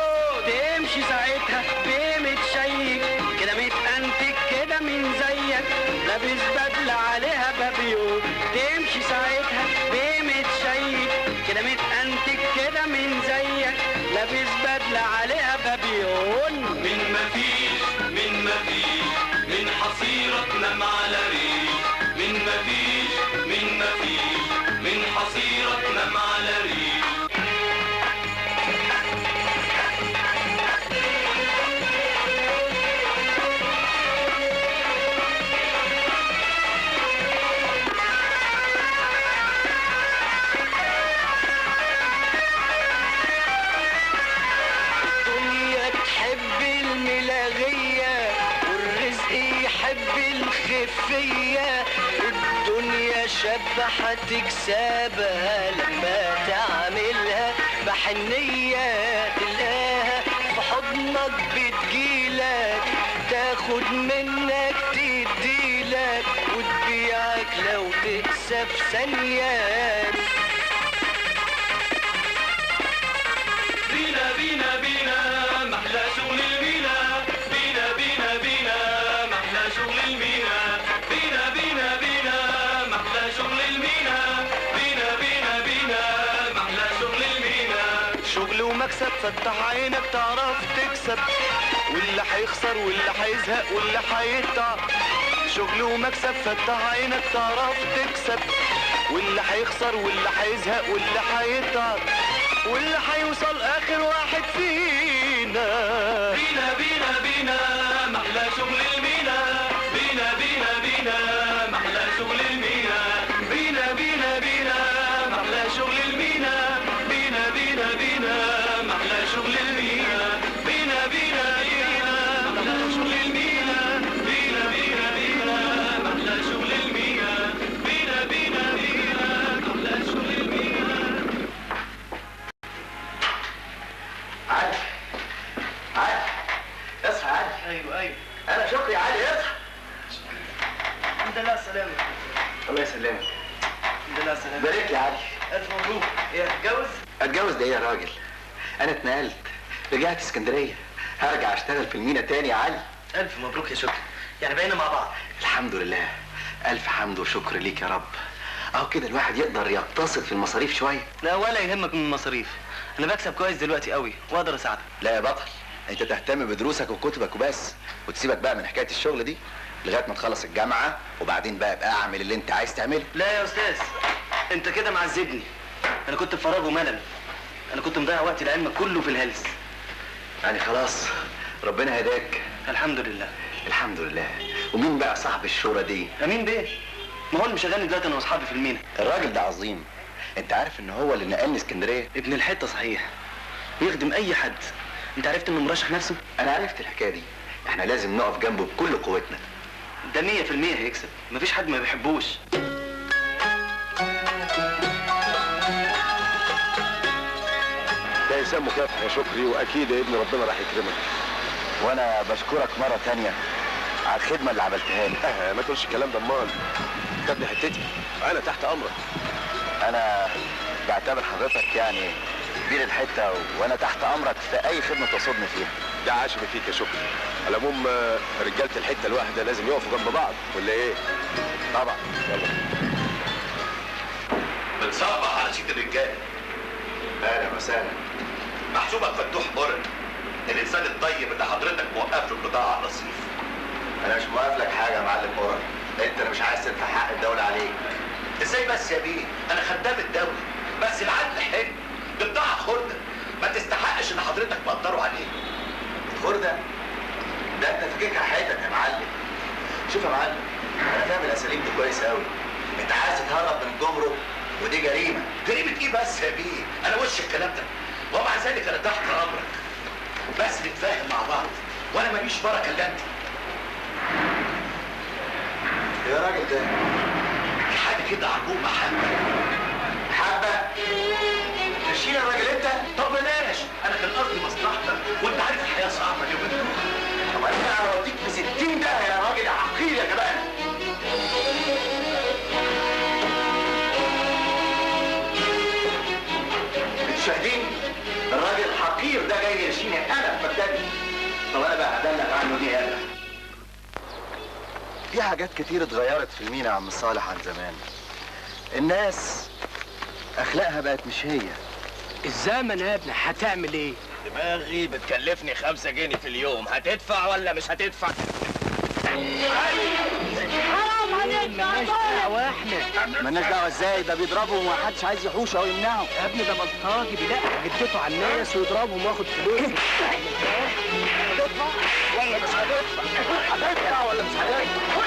تمشي ساعتها بمتشيك كده متأنتك كده من زيك، لابس بدلة عليها بابيون. تمشي ساعتها بمتشيك كده متأنتك كده من زيك، لابس بدلة عليها بابيون. من مفيش، من مفيش، من حصيرة تنام على ريش. من مفيش، من مفيش، من حصيرة تنام على ريش. الدنيا تحب الملاغية والرزق يحب الخفية. الدنيا شابة هتكسبها لما تعملها بحنية، تلقاها في حضنك بتجيلك، تاخد منك تديلك، وتبيعك لو تكسب ثانية. بينا بينا بينا محلى شغل المينا. بينا بينا بينا محلى شغل المينا. بينا بينا بينا محلى شغل المينا. بينا بينا بينا محلى شغل المينا. شغل ومكسب، فتح عينك تعرف تكسب، واللي هيخسر واللي هيزهق واللي هيتعب. شغل ومكسب، فتح عينك تعرف تكسب، واللي هيخسر واللي هيزهق واللي هيتعب، واللي هيوصل اخر واحد فينا. بينا بينا بينا محلى شغل المينا. بينا بينا بينا محلى شغل المينا. بينا بينا بينا محلى شغل المينا. بينا بينا بينا محلى شغل المينا. بينا بينا بينا محلى شغل المينا. بينا بينا بينا محلى شغل المينا. بينا بينا بينا محلى شغل المينا. علي، علي اصحى يا علي. ايوه ايوه، انا شكري يا علي، اصحى. الحمد لله على السلامة. الله يسلمك. الحمد لله على السلامة. بارك لي يا علي. ألف مبروك. ايه هتتجوز؟ اتجوز ده ايه يا راجل؟ انا اتنقلت، رجعت اسكندرية، هرجع اشتغل في المينا تاني يا علي. ألف مبروك يا شكري، يعني بقينا مع بعض. الحمد لله، ألف حمد وشكر ليك يا رب. أهو كده الواحد يقدر يقتصد في المصاريف شوية. لا ولا يهمك من المصاريف، أنا بكسب كويس دلوقتي قوي وأقدر أساعدك. لا يا بطل، أنت تهتم بدروسك وكتبك وبس، وتسيبك بقى من حكاية الشغل دي لغاية ما تخلص الجامعة، وبعدين بقى ابقى أعمل اللي أنت عايز تعمله. لا يا أستاذ، أنت كده معذبني. أنا كنت في فراغ وملل، أنا كنت مضيع وقتي لعلمك كله في الهلس. يعني خلاص ربنا هداك. الحمد لله. الحمد لله. ومين بقى صاحب الشورى دي؟ أمين بيه، ما هو اللي مشغلني دلوقتي أنا وأصحابي في المينا. الراجل ده عظيم، أنت عارف إن هو اللي نقلني اسكندرية؟ ابن الحتة صحيح، ويخدم أي حد. أنت عرفت إنه مرشح نفسه؟ أنا عرفت الحكاية دي، إحنا لازم نقف جنبه بكل قوتنا. ده 100% هيكسب، مفيش حد ما بيحبوش. ده إنسان مكافح يا شكري، وأكيد يا ابني ربنا راح يكرمك. وأنا بشكرك مرة تانية على الخدمة اللي عملتها لي. ما تقولش الكلام ده أمال، أنت ابن حتتي، أنا تحت أمرك. أنا بعتبر حضرتك يعني كبير الحتة، وأنا تحت أمرك في أي خدمة تقصدني فيها. ده عشم فيك يا شكري. على العموم رجالة الحتة الواحدة لازم يقفوا جنب بعض ولا إيه؟ طبعا. يلا. بنصبح على سيد الرجالة. أهلا وسهلا. محسوبك فتوح قرن، الإنسان الطيب اللي حضرتك موقف له البضاعة على الرصيف. أنا مش موقف لك حاجة يا معلم قرن، أنت اللي مش عايز تدفع حق الدولة عليك. إزاي بس يا بيه؟ أنا خدام الدولة، بس العدل حلو، دي بضاعة خردة، ما تستحقش إن حضرتك تقدره عليه. الخرده؟ ده انت فاككها حياتك يا معلم. شوف يا معلم، انا فاهم الاساليب دي كويس قوي. انت عايز تتهرب من الجمرك ودي جريمة. جريمة ايه بس يا بيه؟ انا وش الكلام ده، ومع ذلك انا تحت امرك، بس نتفاهم مع بعض، وانا ماليش بركة الا انت. يا راجل ده في حاجة كده عجوبه. حبه حبه تشيل يا راجل انت. طب بلاش، انا كان قصدي مصلحتك، وانت عارف الحياة صعبة اليومين دول. طب انا هوديك في 60 ده يا راجل عقيل يا جبان. انتوا شاهدين؟ الراجل الحقير ده جاي يرشيني انا في مكتبي. طب انا بقى هبلغ عنه دي انا. في حاجات كتير اتغيرت في المينا يا عم صالح عن زمان. الناس اخلاقها بقت مش هي. الزمن يا ابني هتعمل ايه؟ دماغي بتكلفني 5 جنيه في اليوم، هتدفع ولا مش هتدفع؟ حرام عليك يا دعوة احنا مالناش دعوة. ازاي ده بيضربهم ومحدش عايز يحوشه او يمنعه؟ يا ابني ده بلطجي بيلاقي جدته على الناس ويضربهم وياخد فلوس. هتدفع ولا مش هتدفع؟ هتدفع ولا مش هتدفع؟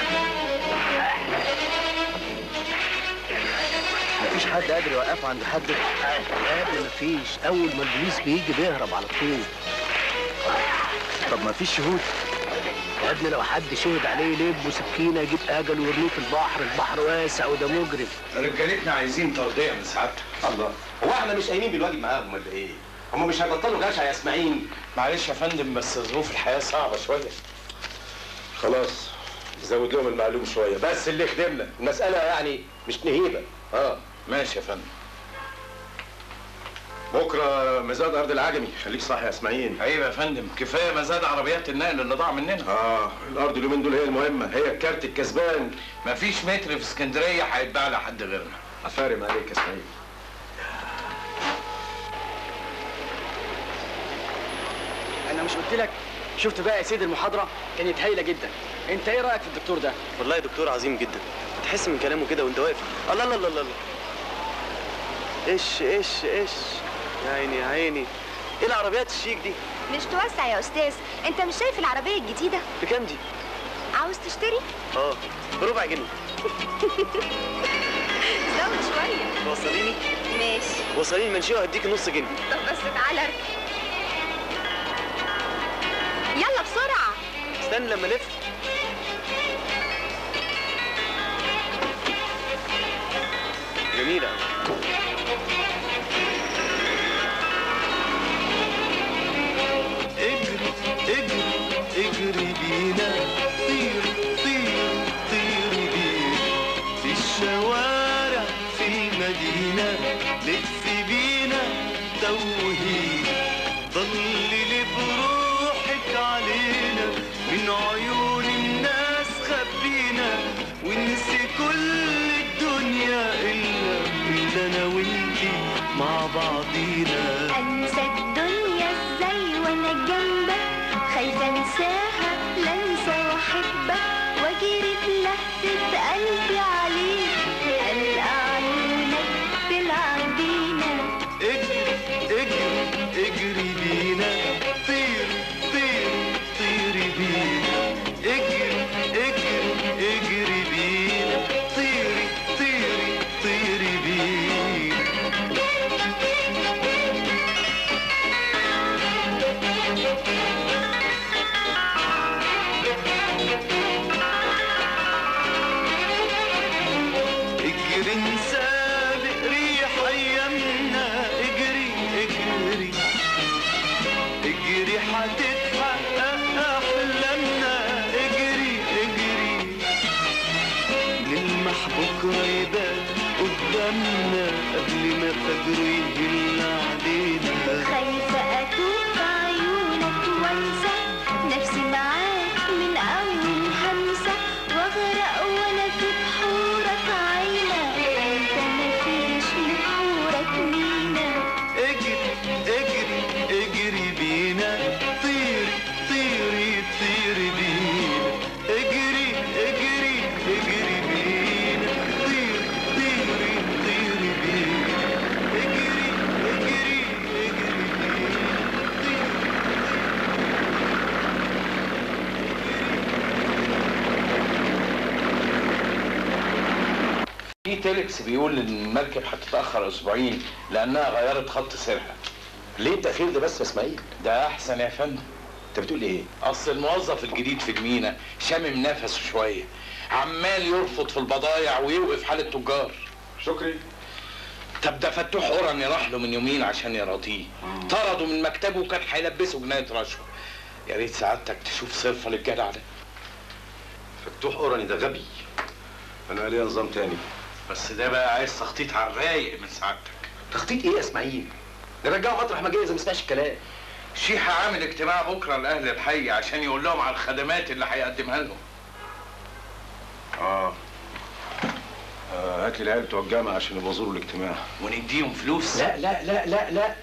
مفيش حد قادر يوقفه عند حد يا ابني مفيش، اول ما البوليس بيجي بيهرب على طول. طب مفيش شهود؟ يا ابني لو حد شهد عليه يلب وسكينة يجيب اجل ويرميه في البحر، البحر واسع وده مجرم. رجالتنا عايزين ترضيه من سعادتك. الله، هو احنا مش قايمين بالواجب معاهم ولا ايه؟ هم مش هيبطلوا جشع يا اسماعيل؟ معلش يا فندم، بس ظروف الحياة صعبة شوية. خلاص زود لهم المعلوم شوية، بس اللي خدمنا المسالة يعني مش نهيبه. ماشي يا فندم. بكره مزاد ارض العجمي، خليك صاحي يا اسماعيل. عيب يا فندم، كفاية مزاد عربيات النقل اللي ضاع مننا. الارض اليومين دول هي المهمة، هي الكارت الكسبان. مفيش متر في اسكندرية هيتباع لحد غيرنا. افارم عليك يا اسماعيل. انا مش قلت لك؟ شفت بقى يا سيدي المحاضرة كانت هايلة جدا. انت ايه رايك في الدكتور ده؟ والله دكتور عظيم جدا، تحس من كلامه كده وانت واقف. الله الله الله الله، ايش ايش ايش، يا عيني يا عيني، ايه العربيات الشيك دي؟ مش توسع يا استاذ، انت مش شايف العربية الجديدة؟ بكام دي؟ عاوز تشتري؟ بربع جنيه. زود شوية. وصليني؟ ماشي. وصليني المنشيه وهديكي نص جنيه. طب بس تعالى اركب. يلا بسرعة. استني لما الف. جميلة. اجري اجري اجري بينا، طير طير طيري بينا، في الشوارع في المدينة، لف بينا توهينا، ضللي بروحك علينا، من عيون الناس خبينا، ونسي كل الدنيا إلا أنا وإنتي مع بعضينا. أنسى الدنيا إزاي وأنا جنبك، خايفة أنساها لا أنسى وأحبك، وأجري بلهفة قلبي عليك، ألقى عيونك تلعب بينا. اجري اجري اجري بينا، طير طير طيري بينا، اجري اجري اجري بينا، طيري طيري طيري بينا. اجري نسابق ريح ايامنا، اجري اجري اجري هتتحقق احلامنا، اجري اجري نلمح بكره يبان قدامنا قبل ما فجر يهل علينا. خايفة أتوه عيونك وانسى نفسي معاك من أول همسة، وأغرق وأنا في بحورك عايمة، أنت مفيش لبحورك مينا. اجري اجري اجري بينا، طيري طيري طيري بينا، اجري اجري اجري بينا، طيري طيري طيري بينا، اجري اجري اجري بينا، طيري. في تيلكس بيقول ان المركب هتتاخر اسبوعين لانها غيرت خط سيرها. ليه التاخير ده بس يا اسماعيل؟ ده احسن يا فندم. انت بتقول ايه؟ اصل الموظف الجديد في المينا شامم نفسه شوية، عمال يرفض في البضايع ويوقف حال التجار. شكري. طب ده فتوح قرني راح له من يومين عشان يراضيه، طرده من مكتبه وكان هيلبسه جناية رشوة. يا ريت سعادتك تشوف صرفه للجدع ده. فتوح قرني ده غبي. انا ليا نظام تاني. بس ده بقى عايز تخطيط على الرايق من سعادتك. تخطيط ايه يا اسماعيل؟ نرجعه مطرح ما جه اذا ما سمعش الكلام. شيحة عامل اجتماع بكره لاهل الحي عشان يقول لهم على الخدمات اللي هيقدمها لهم. هات لي العيال بتوع الجامعة عشان يبقوا يزوروا الاجتماع. ونديهم فلوس؟ لا لا لا لا لا،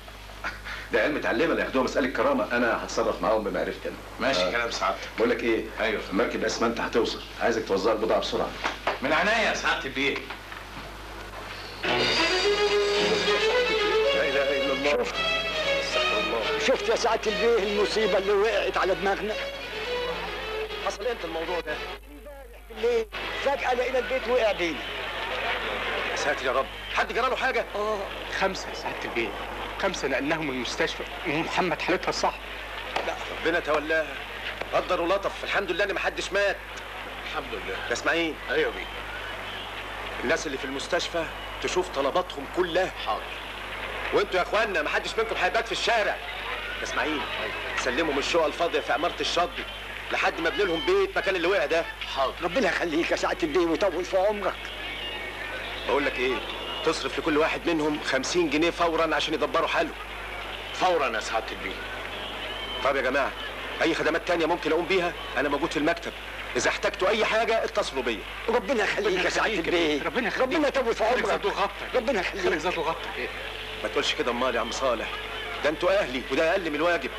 ده عيال متعلمة اللي ياخدوها مسالة كرامة، انا هتصرف معاهم بمعرفتي انا. ماشي كلام سعادتك. بقول لك ايه؟ ايوه. مركب اسمنت هتوصل، عايزك توزع البضاعة بسرعة. من عينيا يا سعادة البيه. لا اله الا الله. استغفر الله. شفت يا سعادة البيه المصيبة اللي وقعت على دماغنا؟ حصل امتى الموضوع ده؟ امبارح بالليل فجأة لقينا البيت وقع بينا. يا ساتر يا رب، حد جرى له حاجة؟ 5 يا سعادة البيه، 5 نقلناهم المستشفى ومحمد حالتها صح. لا ربنا تولاها، قدر ولطف، الحمد لله ان محدش مات. الحمد لله. يا اسماعيل. ايوه بيه. الناس اللي في المستشفى تشوف طلباتهم كلها. حاضر. وانتوا يا اخوانا محدش منكم هيبات في الشارع. يا اسماعيل. ايوه. سلمهم الشقة الفاضيه في عمارة الشاطبي لحد ما ابني لهم بيت مكان اللي وقع ده. حاضر. ربنا يخليك يا سعادة البيه ويطول في عمرك. بقول لك ايه؟ تصرف لكل واحد منهم 50 جنيه فورا عشان يدبروا حاله. فورا يا سعادة البيه. طب يا جماعة، اي خدمات تانية ممكن اقوم بيها انا موجود في المكتب، اذا احتجتوا اي حاجة اتصلوا بيا. ربنا يخليك يا سعادة البيه. ربنا يخليك. ربنا يطول في عمرك. ربنا يخليك. خليك زاد وغطى. ما تقولش كده امال يا عم صالح، ده انتوا اهلي وده اقل من الواجب.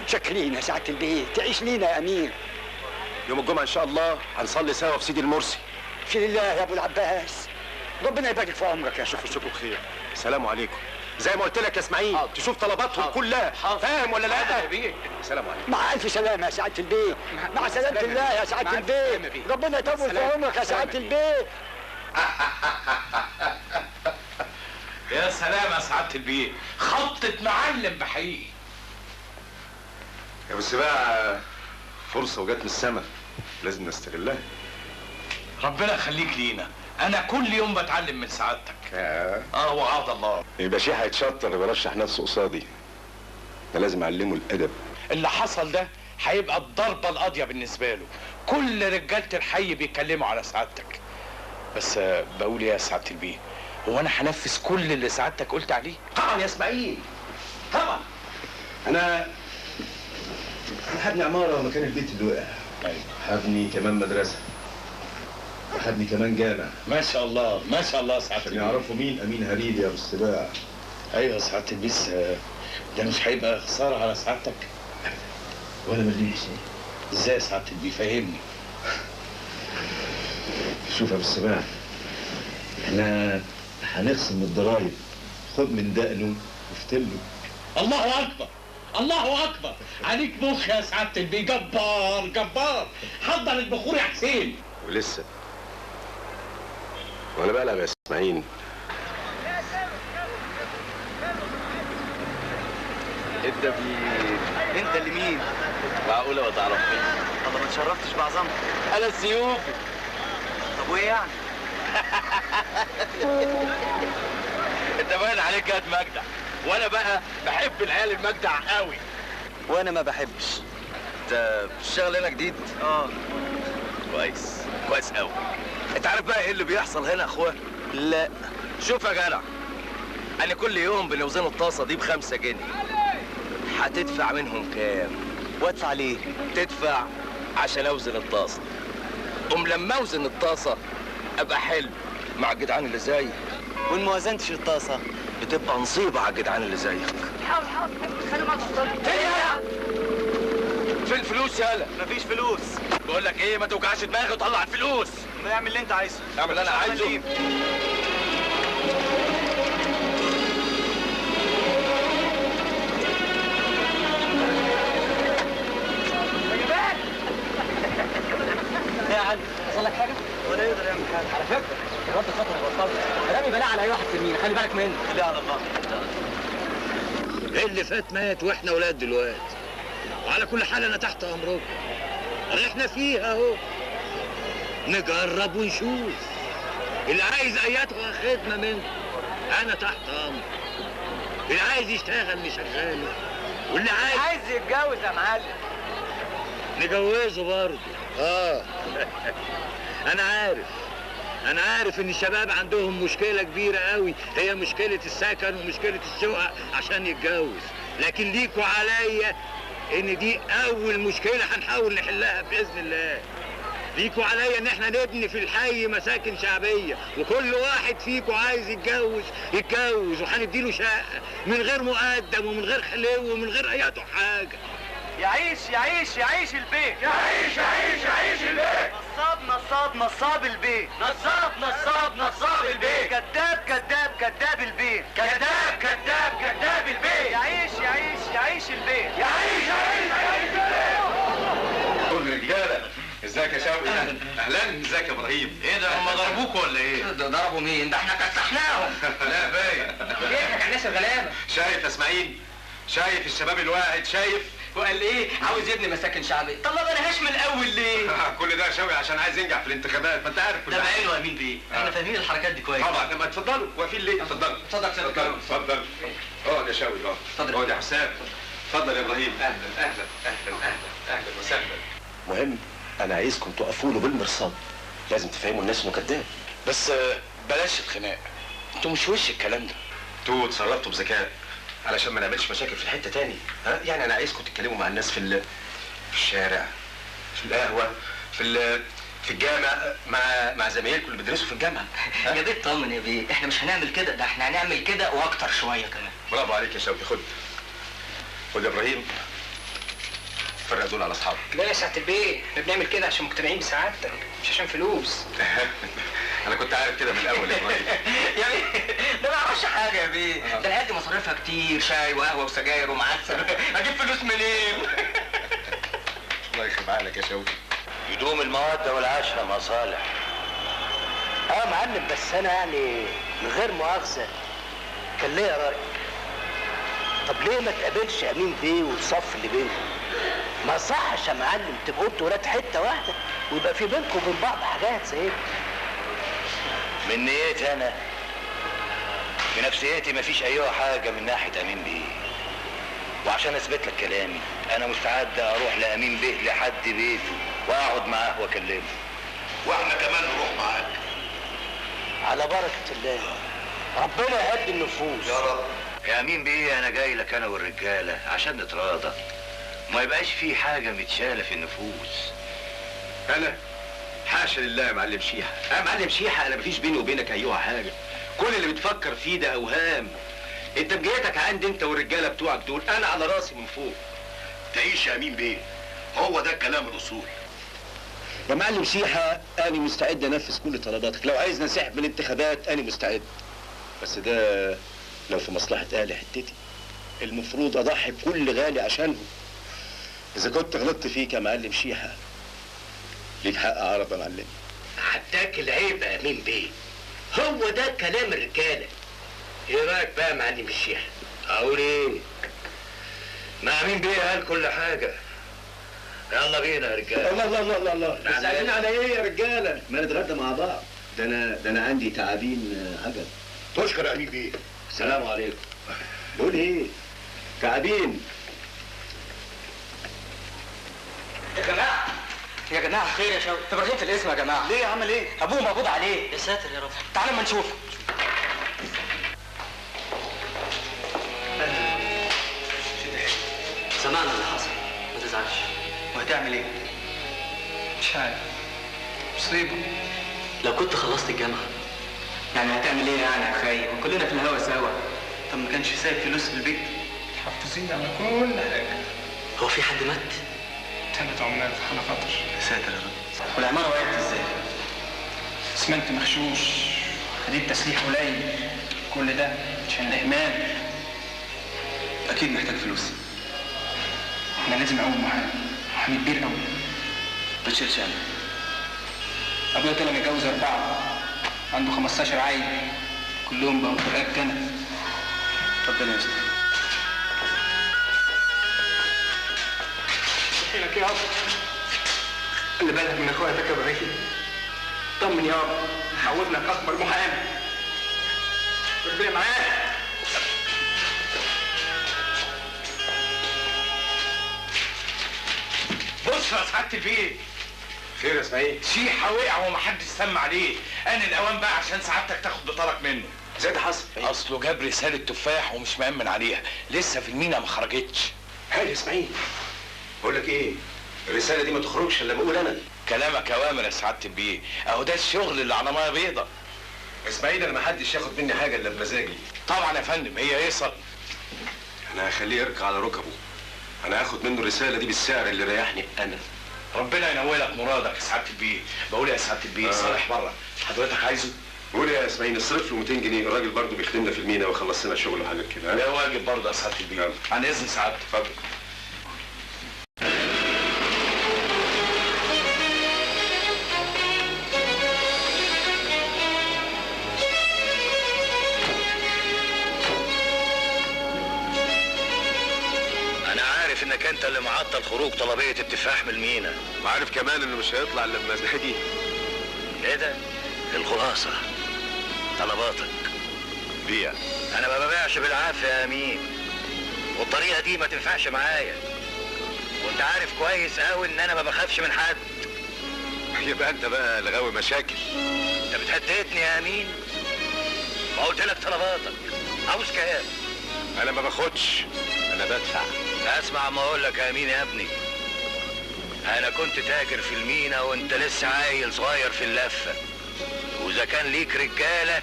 متشكرين يا سعادة البيه، تعيش لينا يا امير. يوم الجمعة ان شاء الله هنصلي سوا في سيدي المرسي. في لله يا ابو العباس، ربنا يبارك في عمرك يا شيخ. اشوفكم بخير. السلام عليكم. زي ما قلت لك يا اسماعيل، تشوف طلباتهم كلها. فاهم ولا لا؟ السلام عليكم. مع الف سلامه يا سعادة البيه. مع سلامه الله يا سعادة البيه. ربنا يطول في عمرك يا سعادة البيه. يا سلام يا سعادة البيه، خطه معلم بحقيقي. يا بس بقى فرصة وجت من السما، لازم نستغلها. ربنا يخليك لينا، انا كل يوم بتعلم من سعادتك. وعاد الله. يبقى شيء هيتشطر ويرشح نفسه قصادي. انا لازم اعلمه الادب. اللي حصل ده هيبقى الضربة القاضية بالنسبة له، كل رجاله الحي بيتكلموا على سعادتك. بس بقول ايه يا سعادة البيه، هو انا هنفذ كل اللي سعادتك قلت عليه؟ طبعا يا اسماعيل، طبعا. انا هبني عمارة مكان البيت اللي وقع. ايوه. هبني كمان مدرسه. وهبني كمان جامع. ما شاء الله ما شاء الله سعادة البيه. يعرفوا مين امين هريدي يا ابو السباع. ايوه يا سعادة البيه، ده مش هيبقى خسارة على سعادتك؟ ولا مليم حسين. ازاي يا سعادة البيه؟ فهمني. شوف يا ابو السباع، احنا هنخصم من الضرايب، خد من دقنه وافتله. الله اكبر الله اكبر، عليك مخ يا سعادة البيه، جبار جبار. حضر البخور يا حسين. ولسه وانا بلعب يا اسماعيل. انت مين؟ انت اللي مين؟ معقولة ما تعرفنيش؟ الله ما اتشرفتش بعظمتك. انا السيوفي. طب وايه يعني؟ انت باين عليك قد مجدع، وانا بقى بحب العيال المجدع قوي. وانا ما بحبش. انت بتشتغل هنا جديد؟ اه. كويس كويس قوي. انت عارف بقى ايه اللي بيحصل هنا يا اخويا؟ لا. شوف يا جدع، انا كل يوم بنوزن الطاسه دي ب5 جنيه. هتدفع منهم كام؟ وادفع ليه؟ تدفع عشان اوزن الطاسه. قوم لما اوزن الطاسه ابقى حلو مع الجدعان اللي زيك. وان ما وزنتش الطاسه بتبقى نصيبه على الجدعان اللي زيك. حاول حاول خلوا معاك. فين الفلوس يالا؟ مفيش فلوس. بقول لك ايه، ما توجعش دماغي وطلع الفلوس. ما اعمل اللي انت عايزه. اعمل اللي انا عايزه. يا علي، حصل لك حاجة؟ ولا يقدر يعمل حاجة. على فكرة الواد خطر يا بطل. اتفضل. رامي بلاء على اي واحد في المينا، خلي بالك منه. لا على الله. اللي فات مات واحنا ولاد دلوقتي. وعلى كل حال انا تحت امركم. احنا فيها اهو. نجرب ونشوف. اللي عايز اياتها خدمة منكم انا تحت امره. اللي عايز يشتغل نشغله، واللي عايز يتجوز يا معلم نجوزه برضه. انا عارف ان الشباب عندهم مشكلة كبيرة قوي، هي مشكلة السكن ومشكلة الشقق عشان يتجوز، لكن ليكوا عليا ان دي اول مشكلة هنحاول نحلها باذن الله. ليكوا عليا ان احنا نبني في الحي مساكن شعبية، وكل واحد فيكوا عايز يتجوز يتجوز، وهنديله شقه من غير مقدم ومن غير خلو ومن غير اي حاجة. يعيش يعيش يعيش البيت، يعيش يعيش يعيش البيت. نصاب نصاب نصاب البيت، نصاب نصاب نصاب البيت. كذاب كذاب كذاب البيت، كذاب كذاب كذاب البيت. يعيش يعيش يعيش البيت، يعيش يعيش يعيش البيت. رجاله، ازيك يا شوقي؟ اهلا. ازيك يا ابراهيم؟ ايه ده، هم ضربوك ولا ايه؟ ده ضربوا مين؟ ده احنا كسحناهم. لا باين بيضحك على الناس الغلابة. شايف يا اسماعيل؟ شايف الشباب الواعد؟ شايف؟ وقال ايه؟ عاوز يبني مساكن شعبية. طب ما بناهاش من الاول ليه؟ كل ده يا شوقي عشان عايز ينجح في الانتخابات، ما انت عارف كل ده بعينه يا امين بيه. احنا فاهمين الحركات دي كويس طبعا. لما اتفضلوا، واقفين ليه؟ اتفضلوا اتفضل اتفضل اتفضل. اقعد يا شوقي، اقعد. اتفضل اقعد يا حسام. اتفضل يا ابراهيم. اهلا اهلا اهلا اهلا اهلا وسهلا. مهم، انا عايزكم تقفوا له بالمرصاد، لازم تفهموا الناس انه كداب. بس بلاش الخناق، انتوا مش وش الكلام ده. انتوا اتصرفتوا بذكاء علشان ما نعملش مشاكل في الحتة تاني. ها يعني انا عايزكم تتكلموا مع الناس في الشارع، في القهوة، في الجامع، مع زمايلكم اللي بيدرسوا في الجامعة. يا بيه اطمن يا بيه، احنا مش هنعمل كده، ده احنا هنعمل كده واكتر شوية كمان. برافو عليك يا شوقي. خد خد يا ابراهيم، فرق دول على اصحابك. لا يا سعادة البيه، احنا بنعمل كده عشان مقتنعين بسعادتك، مش عشان فلوس. انا كنت عارف كده من الاول يا ابراهيم. يا بيه ده ما اعرفش حاجة يا بيه، ده العيال دي مصاريفها كتير، شاي وقهوة وسجاير ومعسل، اجيب فلوس منين؟ الله يخرب عقلك يا شوقي. يدوم المودة والعشرة مصالح. معلم، بس انا يعني من غير مؤاخذة كان ليا راي. طب ليه ما تقابلش امين بيه والصف اللي بينكم؟ ما صحش يا معلم تبقوا انتوا ولاد حتة واحدة ويبقى في بينكم وبين بعض حاجات زي كده. من نيتي انا، في نفسيتي مفيش اي حاجة من ناحية امين بيه. وعشان اثبت لك كلامي انا مستعد اروح لامين بيه لحد بيته واقعد معاه واكلمه. واحنا كمان نروح معاك. على بركة الله، ربنا يهدي النفوس يا رب. يا امين بيه انا جاي لك انا والرجاله عشان نتراضى، ما يبقاش في حاجة متشاله في النفوس. انا حاشا لله يا معلم شيحه. يا معلم شيحه انا مفيش بيني وبينك ايوه حاجة، كل اللي بتفكر فيه ده اوهام. انت بجيتك عندي انت والرجاله بتوعك دول انا على راسي من فوق. تعيش يا امين بيه، هو ده الكلام الاصول. يا معلم شيحه انا مستعد انفذ كل طلباتك، لو عايز نسحب من الانتخابات انا مستعد، بس ده لو في مصلحة اهل حتتي. المفروض اضحي بكل غالي عشانهم. اذا كنت غلطت فيك يا معلم شيحه ليك حق عرب يا معلم. عداك العيب يا امين بيه، هو ده كلام الرجالة. ايه رايك بقى يا معلم الشيحه؟ اقول ايه؟ ما امين بيه قال كل حاجة. يلا بينا يا رجاله. الله الله الله الله، بس قاعدين على ايه يا رجاله؟ ما نتغدى مع بعض. ده انا عندي تعابين عجب. تشكر يا امين بيه. السلام عليكم. بقول ايه؟ تعابين. يا جماعة يا جماعة خير يا شوقي، ابراهيم في الاسم يا جماعة. ليه عمل ايه؟ ابوه مقبوض عليه. يا ساتر يا رب. تعالوا ما نشوفه. سمعنا اللي حصل، ما تزعلش. وهتعمل ايه؟ مش عارف، مصيبة. لو كنت خلصت الجامعة يعني هتعمل ايه يعني يا خي؟ وكلنا في الهوا سوا. طب ما كانش سايب فلوس في البيت؟ محافظين على كل حاجة. هو في حد مات؟ 3 عمال في حالة خطر. يا ساتر يا رب. والعمارة وقعت ازاي؟ اسمنت مغشوش، حديد تسليح قليل، كل ده عشان الإهمال. أكيد محتاج فلوس. أنا لازم أقوم محامي، محامي كبير أوي. ما تشيلش هم. أبويا طلع متجوز 4، عنده 15 عيل كلهم بقوا في رقبتي انا. ربنا يستر. حيلك يا رب. خلي بالك من اخواتك يا ابراهيم. طمن يا رب، حولنا اكبر محامي. ربنا معاك. بص يا سعادة البيه. خير يا اسماعيل؟ شيحه وقع ومحدش سمع عليه، آن الاوان بقى عشان سعادتك تاخد بطارك منه. ازاي ده حصل؟ اصله جاب رسالة تفاح ومش مأمن عليها، لسه في المينا ما خرجتش. هاي يا اسماعيل، بقول لك ايه؟ الرسالة دي ما تخرجش الا لما اقول انا. كلامك اوامر يا سعادة البيه، اهو ده الشغل اللي على مية بيضة. اسماعيل انا ما حدش ياخد مني حاجة الا بمزاجي. طبعا يا فندم، هي ايه؟ انا هخليه يركع على ركبه. انا هاخد منه الرسالة دي بالسعر اللي ريحني انا. ربنا ينولك مرادك يا سعادة البيه. بقول يا سعادة البيه، صالح بره، حضرتك عايزه؟ قول يا اسماعيل اصرف له 200 جنيه، الراجل برضه بيخدمنا في المينا وخلص لنا شغل وحاجات كده. ده واجب برضه يا سعادة البيه. عن اذن سعادتك. اتفضل. انك انت اللي معطل خروج طلبية التفاح من المينا، وعارف كمان انه مش هيطلع الا بمزاجي. ايه ده؟ الخلاصة طلباتك بيع. انا ما ببيعش بالعافية يا امين، والطريقة دي ما تنفعش معايا، وانت عارف كويس قوي ان انا ما بخافش من حد. يبقى انت بقى لغاوي مشاكل. انت بتهددني يا امين؟ ما قلت لك طلباتك، عاوز كام؟ انا ما باخدش، انا بدفع. اسمع ما اقول لك يا امين يا ابني، انا كنت تاجر في المينا وانت لسه عيل صغير في اللفة، واذا كان ليك رجاله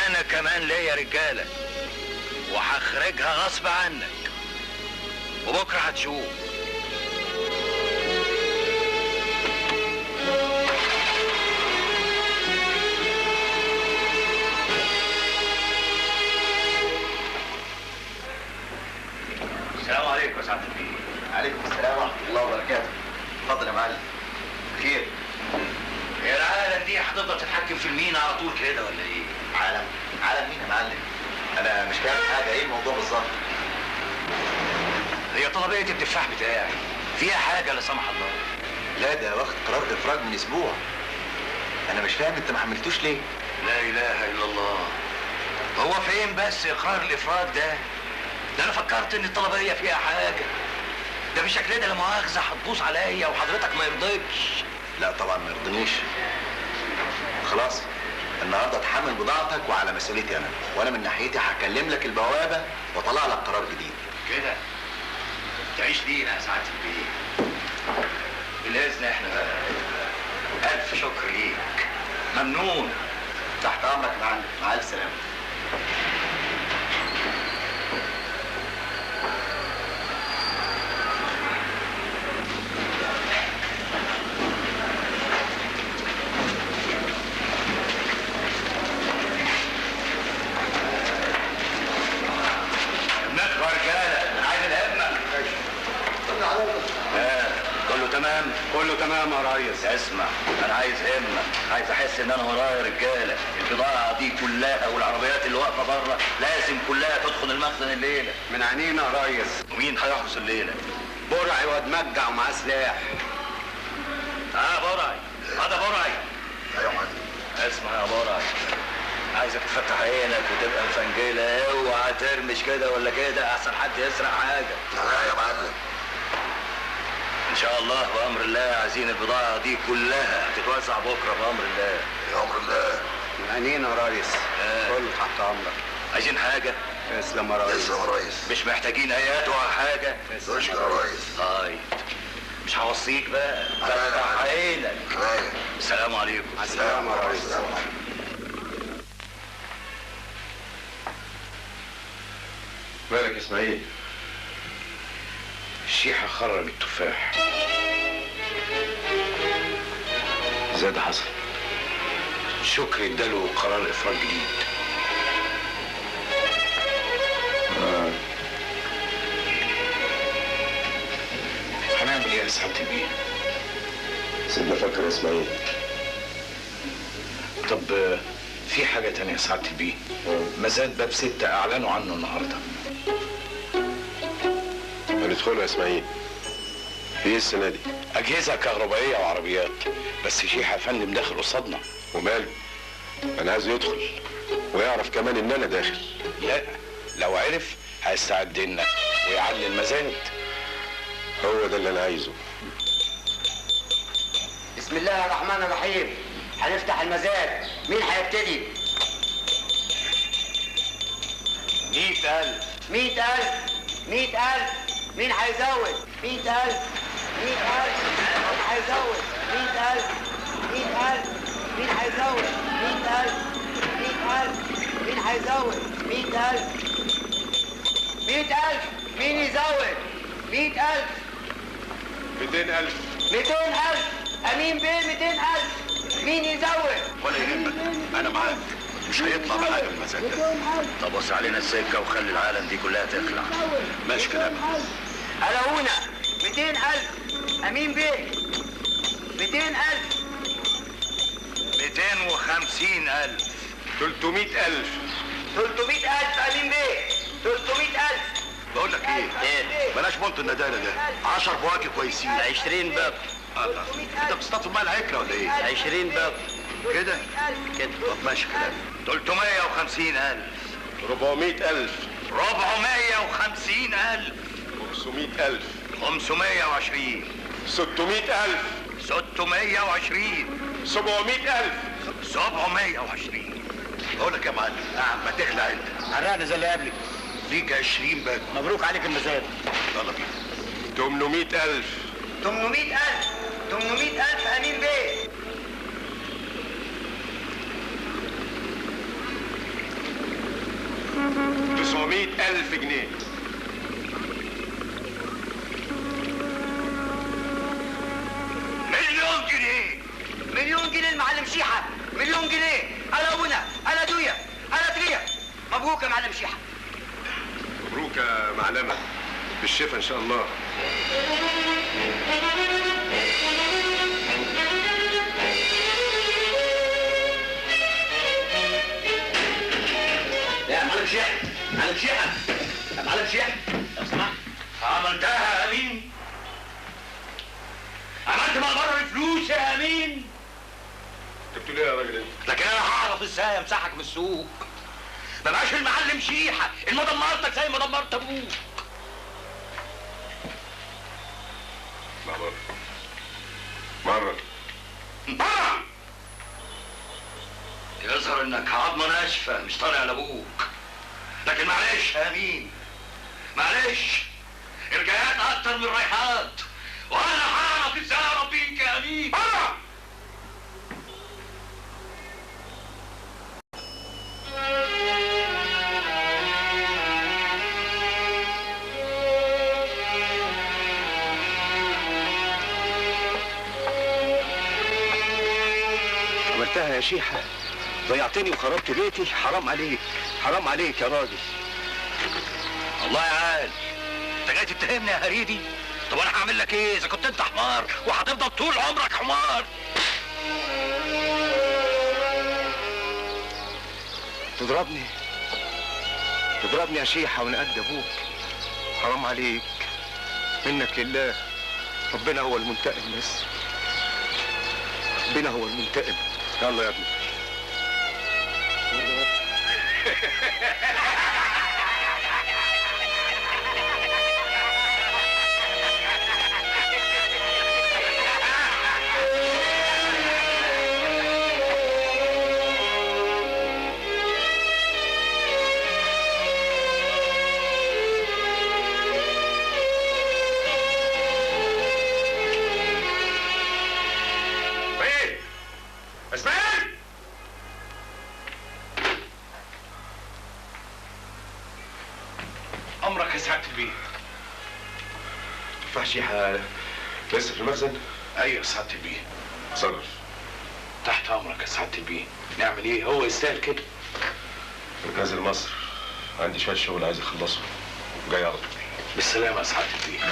انا كمان ليا رجاله، وهخرجها غصب عنك، وبكره هتشوف. السلام عليكم يا سعادة البيه. عليكم السلام ورحمة الله وبركاته. اتفضل يا معلم. خير؟ هي العالم دي هتفضل تتحكم في المينا على طول كده ولا ايه؟ عالم؟ عالم مين يا معلم؟ أنا مش فاهم حاجة، ايه الموضوع بالظبط؟ هي طلبية التفاح بتاعي فيها حاجة لا سمح الله؟ لا ده واخد قرار إفراج من أسبوع. أنا مش فاهم أنت ما حملتوش ليه؟ لا إله إلا الله. هو فين بس إقرار الإفراج ده؟ ده انا فكرت ان الطلبيه فيها حاجة. ده بالشكل ده لا مؤاخذة هتبوظ عليا وحضرتك ما يرضيكش. لا طبعا ما يرضينيش. خلاص النهارده اتحمل بضاعتك وعلى مسؤوليتي انا، وانا من ناحيتي هكلم لك البوابة واطلع لك قرار جديد. كده تعيش لينا يا سعادة البيه. بالاذن احنا بقى. الف شكر ليك. ممنون. تحت امرك يا معلم، مع الف سلامه. تمام؟ كله تمام يا ريس. اسمع، انا عايز همه، عايز احس ان انا ورايا رجاله. البضاعة دي كلها والعربيات اللي واقفة بره لازم كلها تدخل المخزن الليلة. من عينينا يا ريس. ومين هيحرس الليلة؟ برعي واد مجع ومعاه سلاح. برعي، هذا برعي. ايوه يا معلم. اسمع يا برعي، عايزك تفتح عينك وتبقى مفنجله، اوعى ترمش كده ولا كده احسن حد يسرق حاجة. لا يا معلم. ان شاء الله بامر الله عايزين البضاعة دي كلها تتوزع بكره بامر الله. بامر الله. من عينينا يا ريس. كله تحت امرك. عايزين حاجة؟ تسلم يا ريس. تسلم يا ريس. مش محتاجين ايات ولا حاجة؟ تسلم يا ريس. طيب مش هوصيك بقى، فتح عينك. السلام عليكم. السلام يا ريس. مالك يا اسماعيل؟ الشيحة خرج التفاح. ازاي ده حصل؟ شكري اداله قرار افراج جديد. هنعمل ايه يا سعادة البيه؟ سيبنا افكر يا اسماعيل. طب في حاجة تانية يا سعادة البيه، مزاد باب 6 اعلنوا عنه النهارده. هندخله يا اسماعيل. في ايه السنة دي؟ اجهزة كهربائية وعربيات، بس شيحه يا فندم داخل قصادنا. وماله؟ انا عايزه يدخل ويعرف كمان ان انا داخل. لا، لو عرف هيستعد لنا ويعلي المزاد. هو ده اللي انا عايزه. بسم الله الرحمن الرحيم، هنفتح المزاد، مين هيبتدي؟ 100,000. 100,000. 100,000. مين هيزود؟ 100,000. 100,000. مين هيزود؟ 100,000. 100,000. مين هيزود؟ 100,000. 100,000. مين هيزود؟ 100,000. 100,000. مين يزود؟ 100,000. 200,000. 200,000. أمين بيه 200,000. مين يزود؟ ولا يهمك، أنا معاك، مش هيطلع بحاجة من المزاد ده. طب وسع علينا السكة وخلي العالم دي كلها تخلع. ماشي كلامك. هلاونا 200,000. أمين بيه 200,000. 250,000. 300,000. 300,000. أمين بيه 300,000. بقول لك ايه؟ بلاش بنط الندالة ده، 10 بواكي كويسين. 20 باك. الله، انت بتستطلب مال عكرة ولا ايه؟ 20 باك كده؟ كده. طب ماشي كلامك. 350,000. 400,000. 450,000. 500,000. 520. 600,000. 620. 700,000. 720. بقول لك يا معلم، نعم، ما تخلع انت. عرقنا زي اللي قبلك. ليك 20 باك. مبروك عليك المزاد. يلا بينا. 800,000. 800,000. 800,000. أمين بيه. 900,000 جنيه. مليون جنيه. مليون جنيه المعلم شيحة. مليون جنيه. أنا أبونا، أنا دوية، أنا تريا. مبروك يا معلم شيحة. مبروك يا معلمة، بالشفا إن شاء الله. يا معلم شيحة، معلم شيحة، يا معلم شيحة، لو سمحت. عملتها يا أمين؟ عملت مقبرة الفلوس يا أمين؟ أنت بتقول إيه يا راجل أنت؟ لكن أنا هعرف إزاي أمسحك من السوق. ما بقاش المعلم شيحة اللي ما دمرتك زي ما دمرت أبوك. اطلع بره. بره. بره! يظهر انك عظمه ناشفة مش طالع لابوك. لكن معلش يا امين، معلش، الجايات اكتر من الرايحات، وانا هعرف ازاي اربيك يا امين. بره! عملتها يا شيحة، ضيعتني وخربت بيتي. حرام عليك، حرام عليك يا راجل. الله يا عال، انت جاي تتهمني يا هريدي؟ طب انا هعمل لك ايه اذا كنت انت حمار وهتفضل طول عمرك حمار؟ تضربني، تضربني يا شيحة وانا قد ابوك؟ حرام عليك، منك لله. ربنا هو المنتقم، بس ربنا هو المنتقم. يلا يا ابني. امرك يا سعادة البيه. تفاح شيحه لسه في المخزن؟ ايوه يا سعادة البيه. اتصرف. تحت امرك يا سعادة البيه. نعمل ايه؟ هو يستاهل كده. انا نازل مصر، عندي شوية شغل عايز اخلصه، جاي على طول. بالسلامة يا سعادة البيه.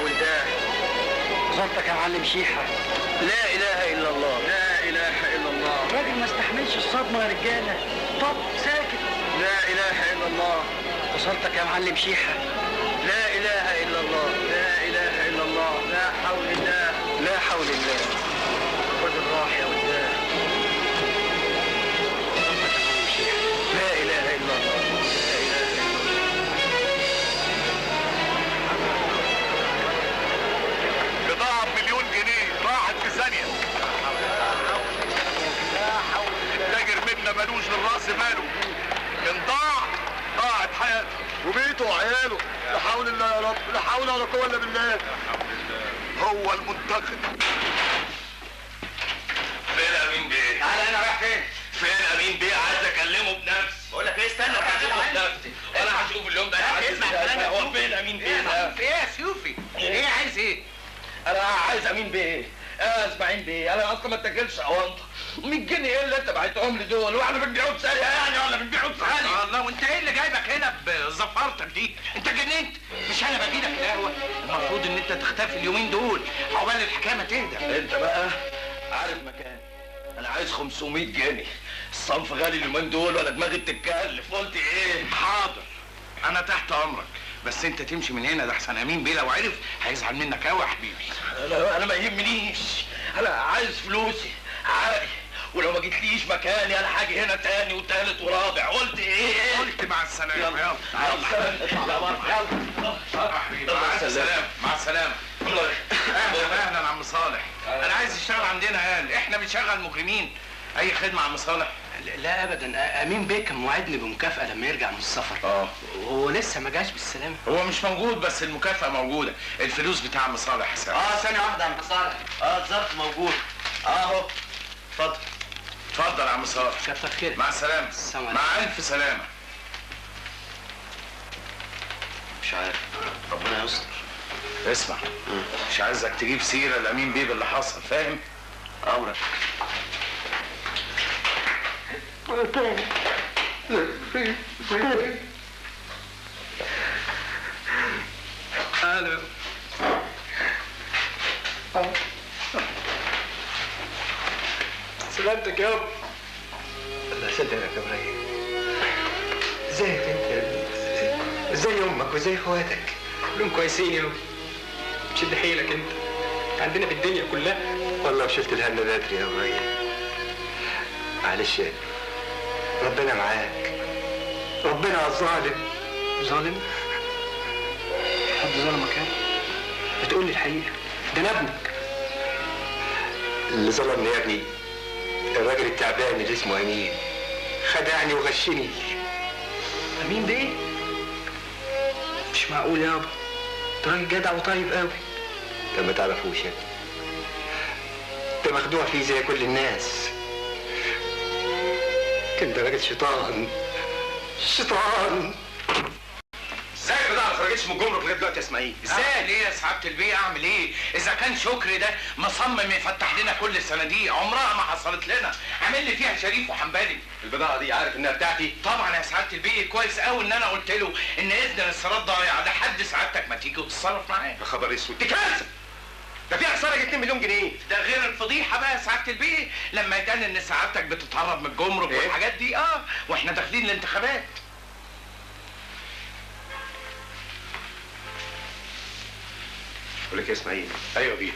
ولدان. زرتك يا معلم شيحه. لا اله الا الله، لا اله الا الله. الراجل ما استحملش الصدمة يا رجاله. طب ساكت. لا اله الا الله. وصلتك يا معلم شيحه. لا اله الا الله، لا اله الا الله. لا حول الله، لا حول الله. الراجل راح يا ولدان. وصلتك يا معلم شيحه. لا اله الا الله، لا اله الا الله. بضاعة بمليون جنيه راحت في ثانية. التاجر منا ملوش للراس ماله، ان ضاع ضاعت حياته وبيته وعياله. لا حول الله يا رب، لا حول ولا قوة الا بالله. هو المنتقم. فين امين بيه؟ تعالى هنا. رايح فين؟ فين امين بيه؟ عايز اكلمه بنفسي. بقول لك ايه، استنى اكلمه بنفسي. انا هشوف اليوم ده. اسمع كلامي. هو فين امين بيه ده؟ في ايه يا سيوفي؟ ايه عايز ايه؟ انا عايز امين بيه. اسماعيل بيه، انا اصلا ما اتاكلش اونطه. 100 جنيه ايه اللي انت بعتهم لي دول؟ واحنا بنبيعهم بسعر يعني ولا بنبيعهم بسعر؟ الله، وانت ايه اللي جايبك هنا بزفرتك دي؟ انت جننت؟ مش انا باجي لك القهوة؟ المفروض ان انت تختفي اليومين دول عقبال الحكاية ما تهدى. انت بقى عارف مكان. انا عايز 500 جنيه. الصنف غالي اليومين دول ولا دماغي بتتكلف. قلت ايه؟ حاضر، انا تحت امرك، بس انت تمشي من هنا، ده احسن امين بيه لو عرف هيزعل منك قوي يا حبيبي. انا ما يهمنيش، انا عايز فلوسي عقلي، ولو ما جيتليش مكاني انا هاجي هنا تاني وتالت ورابع. قلت ايه؟ قلت مع السلامة. يلا يلا اطلع بره. يلا مع السلامة. مع السلامة. اهلا اهلا عم صالح. انا عايز اشتغل عندنا. قال احنا بنشغل مجرمين. اي خدمة عم صالح؟ لا ابدا، امين بيه كان موعدني بمكافاه لما يرجع من السفر. وهو لسه ما جاش بالسلامة. هو مش موجود بس المكافاة موجودة، الفلوس بتاع عم صالح حساب. ثانية واحدة يا عم صالح. الظرف موجود اهو. اتفضل. اتفضل يا عم صالح. كتر خيرك. مع السلامة. مع الف سلامه. مش عارف، ربنا يستر. اسمع، مش عايزك تجيب سيره لامين بيه باللي حصل، فاهم؟ امرك. الو. سلامتك يابا. الله يسلمك يا ابراهيم. ازيك انت يا ابني؟ ازاي امك وازاي اخواتك؟ كلهم كويسين يابا. شد حيلك انت، عندنا في الدنيا كلها. والله وشلت الهم بدري يا ابراهيم. معلش يا ابني، ربنا معاك. ربنا على الظالم. ظالم؟ حد ظلمك يا؟ هتقول لي الحقيقة، ده انا ابنك. اللي ظلمني يا ابني الراجل التعبان اللي اسمه امين، خدعني وغشني. امين بيه؟ مش معقول يابا، ده راجل جدع وطيب قوي. ده ما تعرفوش يا ابني، ده مخدوع فيه زي كل الناس. كان ده راجل شيطان، شيطان. ازاي البضاعة ما خرجتش من الجمرك لغاية دلوقتي يا اسماعيل؟ ازاي؟ اعمل ايه يا سعادة البيه؟ اعمل ايه؟ اذا كان شكري ده مصمم يفتح لنا كل الصناديق، عمرها ما حصلت لنا. عامل لي فيها شريف وحنبلي. البضاعة دي عارف انها بتاعتي؟ طبعا يا سعادة البيه، كويس قوي ان انا قلت له ان اذن الاستيراد ضايع لحد سعادتك ما تيجي وتتصرف معاه. يا خبر اسود، دي كارثة. ده فيها خسارة 2 مليون جنيه. ده غير الفضيحة بقى يا سعادة البيه لما يتقال ان سعادتك بتتهرب من الجمرك إيه؟ والحاجات دي. واحنا داخلين الانتخابات. بقول لك يا اسماعيل. ايوه بيه.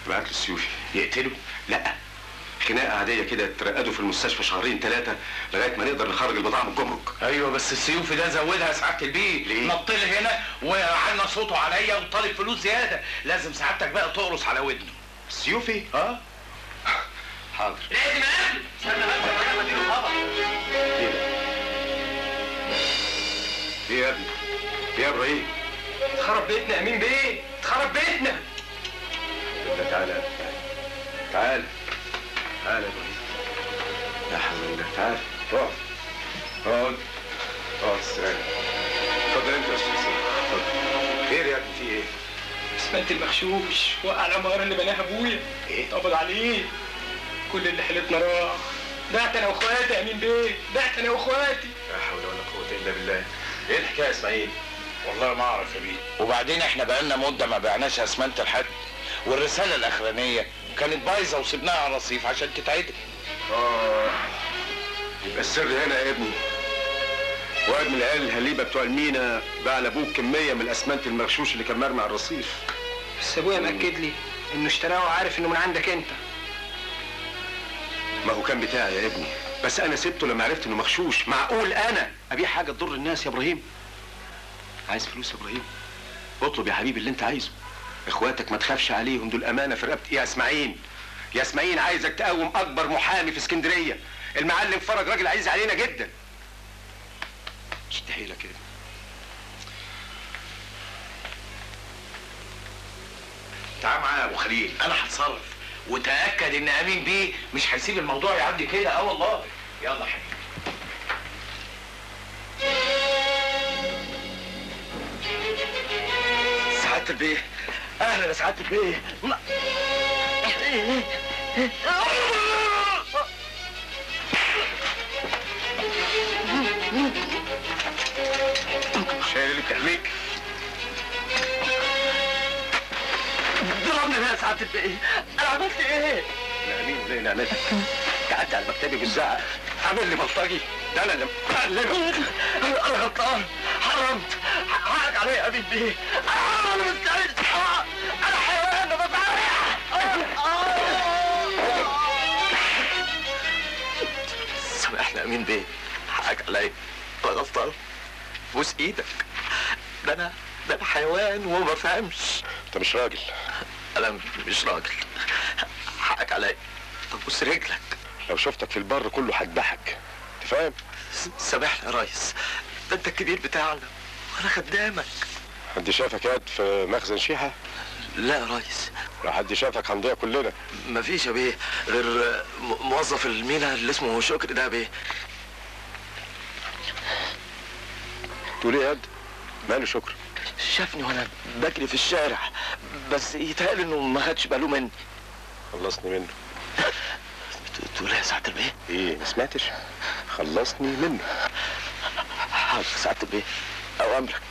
بعت له السيوفي. يقتله؟ لا، خناقه عادية كده، ترقدوا في المستشفى 2 3 لغاية ما نقدر نخرج البضاعة من الجمرك. ايوه بس السيوفي ده زودها سعادة البيه. ليه؟ نط لي هنا وعلى صوته عليا وطالب فلوس زيادة، لازم سعادتك بقى تقرص على ودنه. السيوفي؟ حاضر. لازم اقابله. استنى بس انا اديله خبر. ايه ده؟ ايه يا ابني؟ ايه يا ابراهيم؟ اتخرب بيتنا يا امين بيه، اتخرب بيتنا. لا تعالى تعالى تعالى يا ابراهيم. لا حول الله، تعالى اقعد اقعد اقعد استريح. اتفضل انت يا استاذ حسين، اتفضل. خير يا ابني، في ايه؟ اسمنت المغشوش وقع العمارة اللي بناها ابويا. ايه؟ اتقبض عليه. كل اللي حيلتنا راح. ضعت انا واخواتي يا امين بيه، ضعت انا واخواتي. لا حول ولا قوة الا بالله. ايه الحكاية يا اسماعيل؟ والله ما اعرف يا بيه، وبعدين احنا بقالنا مده ما بعناش اسمنت لحد، والرسالة الاخرانية كانت بايظة وسبناها على الرصيف عشان تتعدل. يبقى السر هنا يا ابني. واحد من العيال الهليبه بتوع المينا باع لابوك كمية من الاسمنت المغشوش اللي كان مرمي على الرصيف. بس ابويا مأكد لي انه اشتراه وعارف انه من عندك انت. ما هو كان بتاعي يا ابني، بس انا سبته لما عرفت انه مغشوش. معقول انا ابيع حاجة تضر الناس يا ابراهيم؟ عايز فلوس يا ابراهيم؟ اطلب يا حبيبي اللي انت عايزه. اخواتك ما تخافش عليهم، دول امانه في رقبتي. يا اسماعيل، يا اسماعيل، عايزك تقوم اكبر محامي في اسكندرية. المعلم فرج راجل عزيز علينا جدا. شد حيلك يا ابني. تعال معايا يا ابو خليل، انا هتصرف، وتاكد ان امين بيه مش هيسيب الموضوع يعدي كده. والله. يلا حبيبي. سعادة البيه، اهلا يا سعادة البيه. شايل اللي بتحميك؟ ضربني يا سعادة البيه، انا عملت ايه؟ لا امين ولا نعمتك، تعدي على مكتبي بالزعق عامل لي بلطجي؟ ده انا اللي معلمك. انا غلطان، حرمت حقك عليا يا امين بيه. انا مستعد، انا حيوان ما بفهمش. سامحني يا امين بيه، حقك عليا، انا غلطان. بوس ايدك، ده انا حيوان وما بفهمش. انت مش راجل. انا مش راجل، حقك عليا. طب بوس رجلك. لو شفتك في البر كله هذبحك، انت فاهم؟ سامحني يا ريس، ده انت الكبير بتاعنا وانا خدامك. حد شافك ياد في مخزن شيحه؟ لا يا ريس. لو حد شافك هنضيع كلنا. مفيش يا بيه غير موظف المينا اللي اسمه شكري ده يا بيه. تقول ايه يا ياد؟ ماله شكري؟ شافني وانا بجري في الشارع، بس يتهيألي انه ما خدش باله مني. خلصني منه. تقول ايه يا سعادة البيه؟ ايه ما سمعتش؟ خلصني منه. حاضر يا سعادة البيه، اوامرك.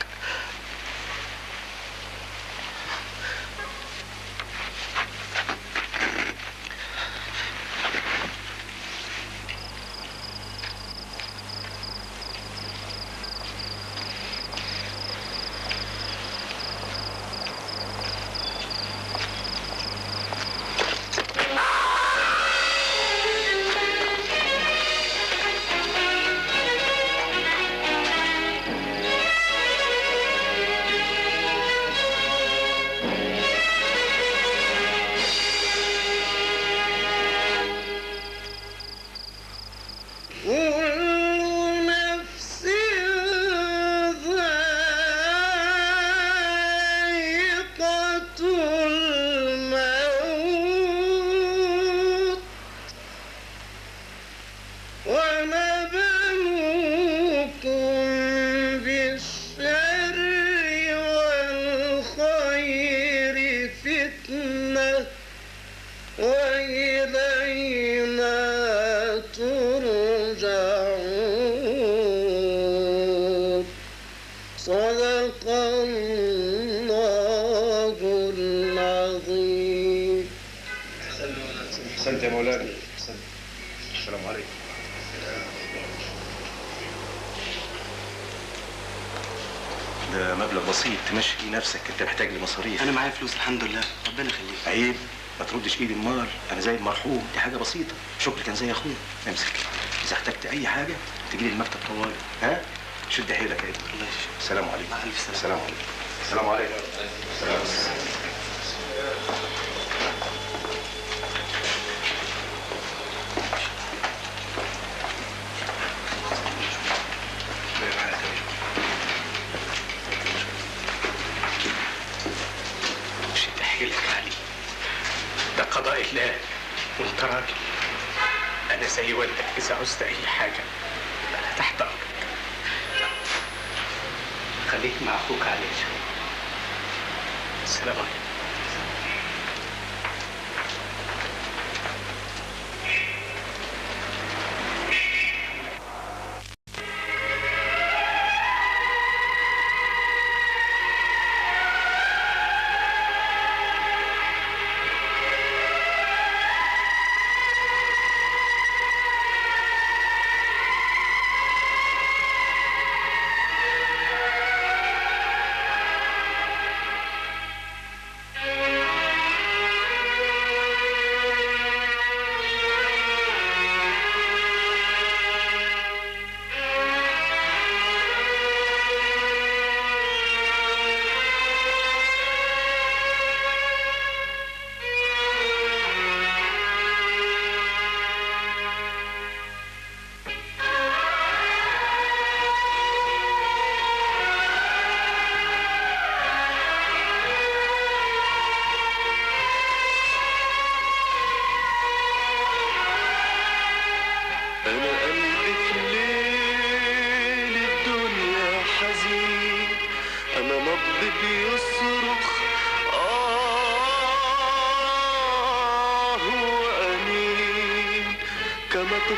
احسنت يا مولانا، احسنت. السلام عليكم. ده مبلغ بسيط تمشي بيه نفسك، انت محتاج لمصاريف. انا معايا فلوس الحمد لله، ربنا يخليك. عيب، ما تردش ايدي المال، انا زي المرحوم، دي حاجة بسيطة. شكري كان زي اخويا. امسك، اذا احتجت اي حاجة تجي لي المكتب طوالي. ها؟ شد حيلك يا ابني. الله يشفيك. السلام عليكم. مع الف سلامه. السلام عليكم. السلام عليكم. السلام عليكم. شد حيلك يا علي، ده قضاء الله وانت راجل. انا زي والدك، اذا عوزت اي حاجة انا تحت امرك. خليك مع اخوك علي. السلام عليكم.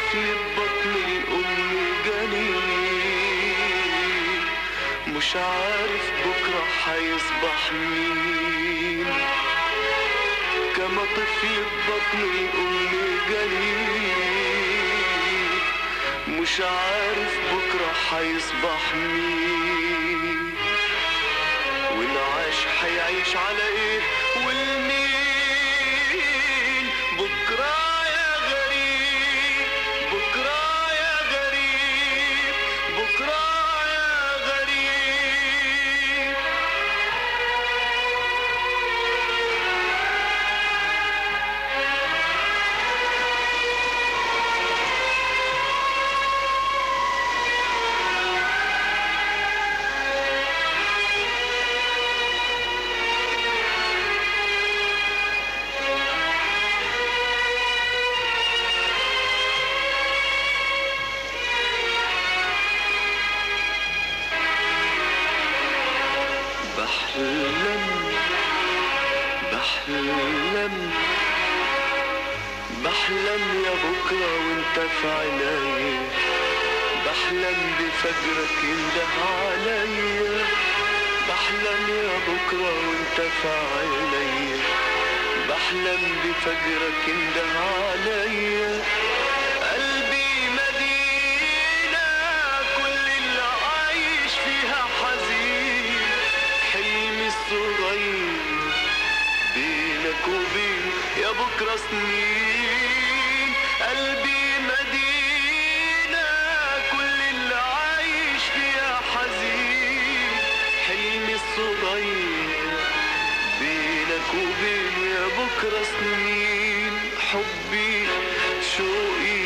طفل ببطن الأم جنين، مش عارف بكرة هيصبح مين. كما طفل ببطن الأم جنين، مش عارف بكرة هيصبح مين. والعاش هيعيش على ايه والمين؟ بكرة يا غريب، بكرة يا غريب، بكرة يا غريب. بحلم بحلم بحلم يا بكرة وانت في عينيا، بحلم بفجرك ينده عليا. بحلم يا بكرة وانت في عينيا، بحلم بفجرك ينده عليا. قلبي مدينة كل اللي عايش فيها حزين، حلمي الصغير بينك وبين يا بكرة سنين. قلبي مدينة كل اللي عايش فيها حزين، حلمي الصغير بينك وبين يا بكرة سنين. حبي شوقي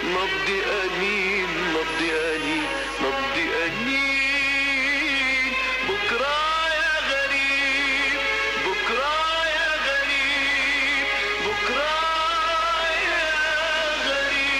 نبضي أنين، نبضي أنين، نبضي أنين. بكرة يا غريب، بكرة يا غريب، بكرة يا غريب.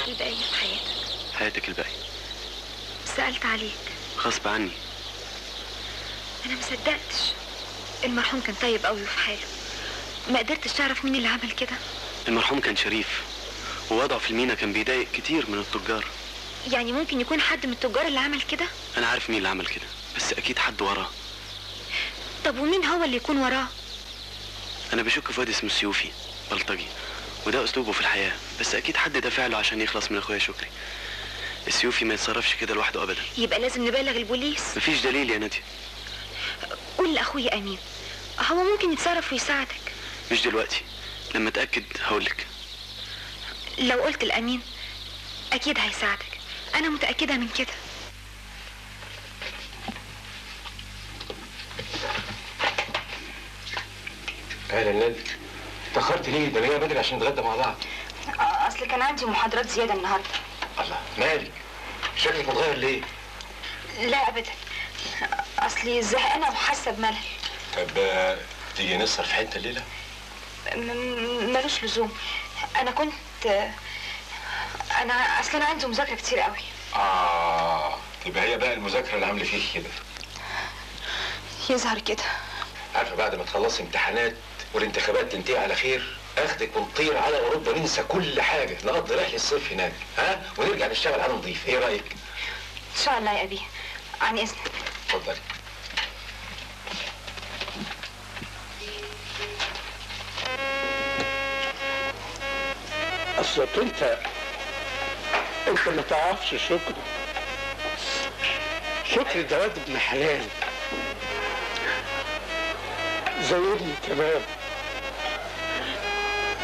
الباقي في حياتك. حياتك الباقي. سألت عليك غصب عني. أنا ما صدقتش، المرحوم كان طيب قوي وفي حاله، ما قدرتش تعرف مين اللي عمل كده. المرحوم كان شريف، ووضعه في المينا كان بيضايق كتير من التجار. يعني ممكن يكون حد من التجار اللي عمل كده؟ انا عارف مين اللي عمل كده، بس اكيد حد وراه. طب ومين هو اللي يكون وراه؟ انا بشك في واد اسمه سيوفي، بلطجي، وده اسلوبه في الحياة، بس اكيد حد دافع له عشان يخلص من اخويا شكري. السيوفي ما يتصرفش كده لوحده ابدا. يبقى لازم نبلغ البوليس. مفيش دليل يا ناديه. قول لاخويا امين، هو ممكن يتصرف ويساعدك. مش دلوقتي، لما اتاكد هقولك. لو قلت لامين اكيد هيساعدك، انا متاكدة من كده. اهلا نادي، اتاخرت ليه؟ ده جاية بدري عشان نتغدى مع بعض. اصل كان عندي محاضرات زيادة النهارده. الله، مالك؟ شكلك متغير ليه؟ لا ابدا، اصلي زهقانه وحاسه بملل. طب تيجي نسهر في حتة الليلة؟ ملوش لزوم، انا كنت انا اصل انا عندي مذاكرة كتير قوي. تبقى هي بقى المذاكرة اللي عامله فيك كده. يظهر كده. عارفه بعد ما تخلصي امتحانات والانتخابات تنتهي على خير، اخدك ونطير على اوروبا، ننسى كل حاجة، نقضي رحله الصيف هناك، ها؟ ونرجع نشتغل على نضيف، ايه رايك؟ ان شاء الله يا ابي. عن اذنك. اتفضلي. اصلك انت ما تعرفش شكري. شكري ده واد ابن حلال زي ابني تمام،